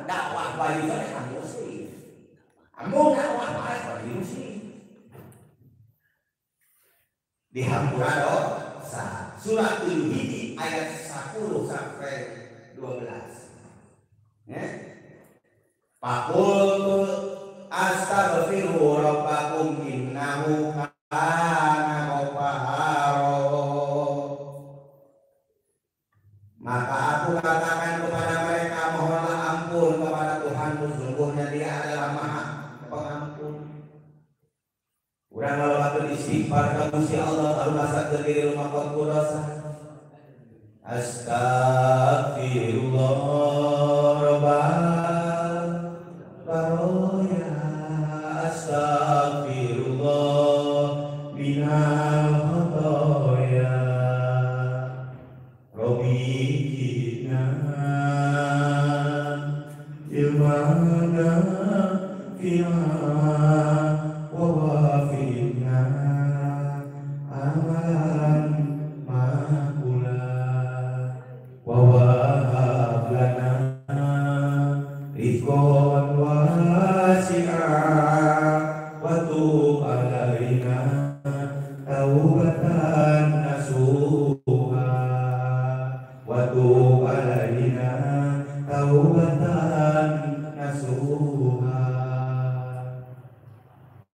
Speaker 1: dakwah wajib kan muslim. Amung dakwah wajib muslim. Dihampura dosa. Surat 7 ayat 10 sampai 12. Ya. Faqultu astaghfiru rabbakum innahu kana ghaffara. Maka aku katakan kepada mereka, mohonlah ampun kepada Tuhanmu, sungguhnya Dia adalah Maha Pengampun. Urang ngalawakeun istighfar ka Gusti Allah anu masakeun diri lumampah ku dosa. Astaghfirullah rabbal baraya, astaghfirullah minal khotoya. Robi jidna ilmana fiha wa wafina amalan makula wa wahab lana rizqan wasi'a wa tub alaina taubatan nasuha wa tub alaina taubatan nasuha.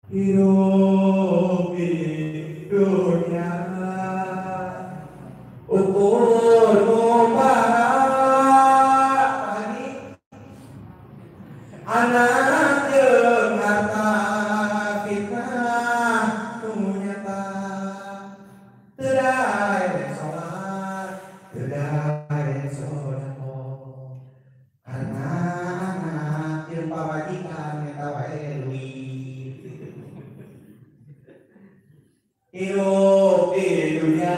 Speaker 1: Hidup di dunia ukur mubarak anak jeung harta fitnah nu nyata teu daek salat teu daek sedekah karena anak jeung pamajikan eta wae duit. Hidup di dunia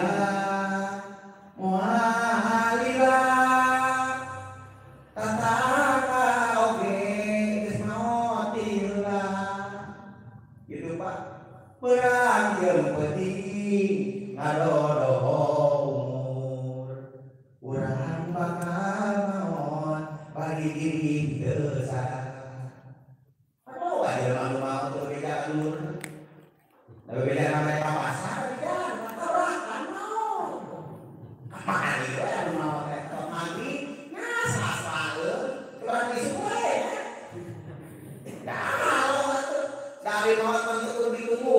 Speaker 1: mualila tataka oge geus maot tillah. Gitu Pak. Perang jeung peuting ngadodoho umur. Urang bakal maot bagi diri teu sadar. Aduh aya anu maot teu beda dulur. Tapi beda namanya pasar ya, tabrakan mau. Kamari we anu maot teh mati, nah salah-salaheun, urang isuk we. Dah, dari maot mah kudu ditunggu.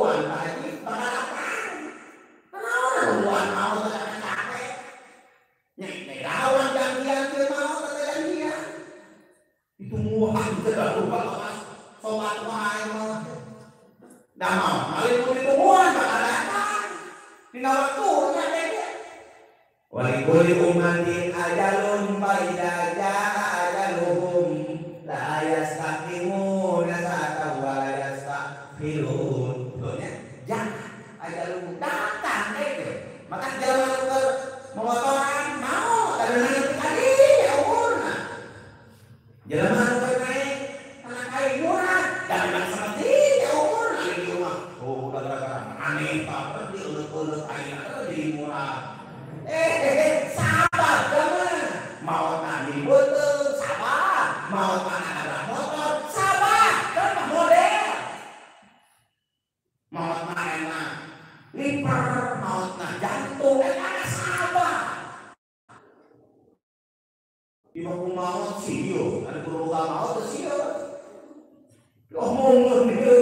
Speaker 1: Da mau malin pun ditungguan bakal datang. Dina waktuna teh. Walikuli ummatin ajalun fa idza jaa ajaluhum la yastaqimuna sa'atan wa la yastaghfirun. Tuh nya, jangan ajaluhum datang teh. Maka jelema nu keur momotoran mau kadang kali ya umurna. Jelema nu keur naik tanah kai murah dan memang seperti ya umurna di rumah. Oh, udah gara-gara aneh pak, diulek-ulek ayeuna jadi murah. Sabar jangan mau tani betul sabar, mau tanah ada motor sabar, kan model mau tanah liper, mau tanah jantung, ada sabar. Di waktu maut sio, ada perlu maut sio. Oh monggo.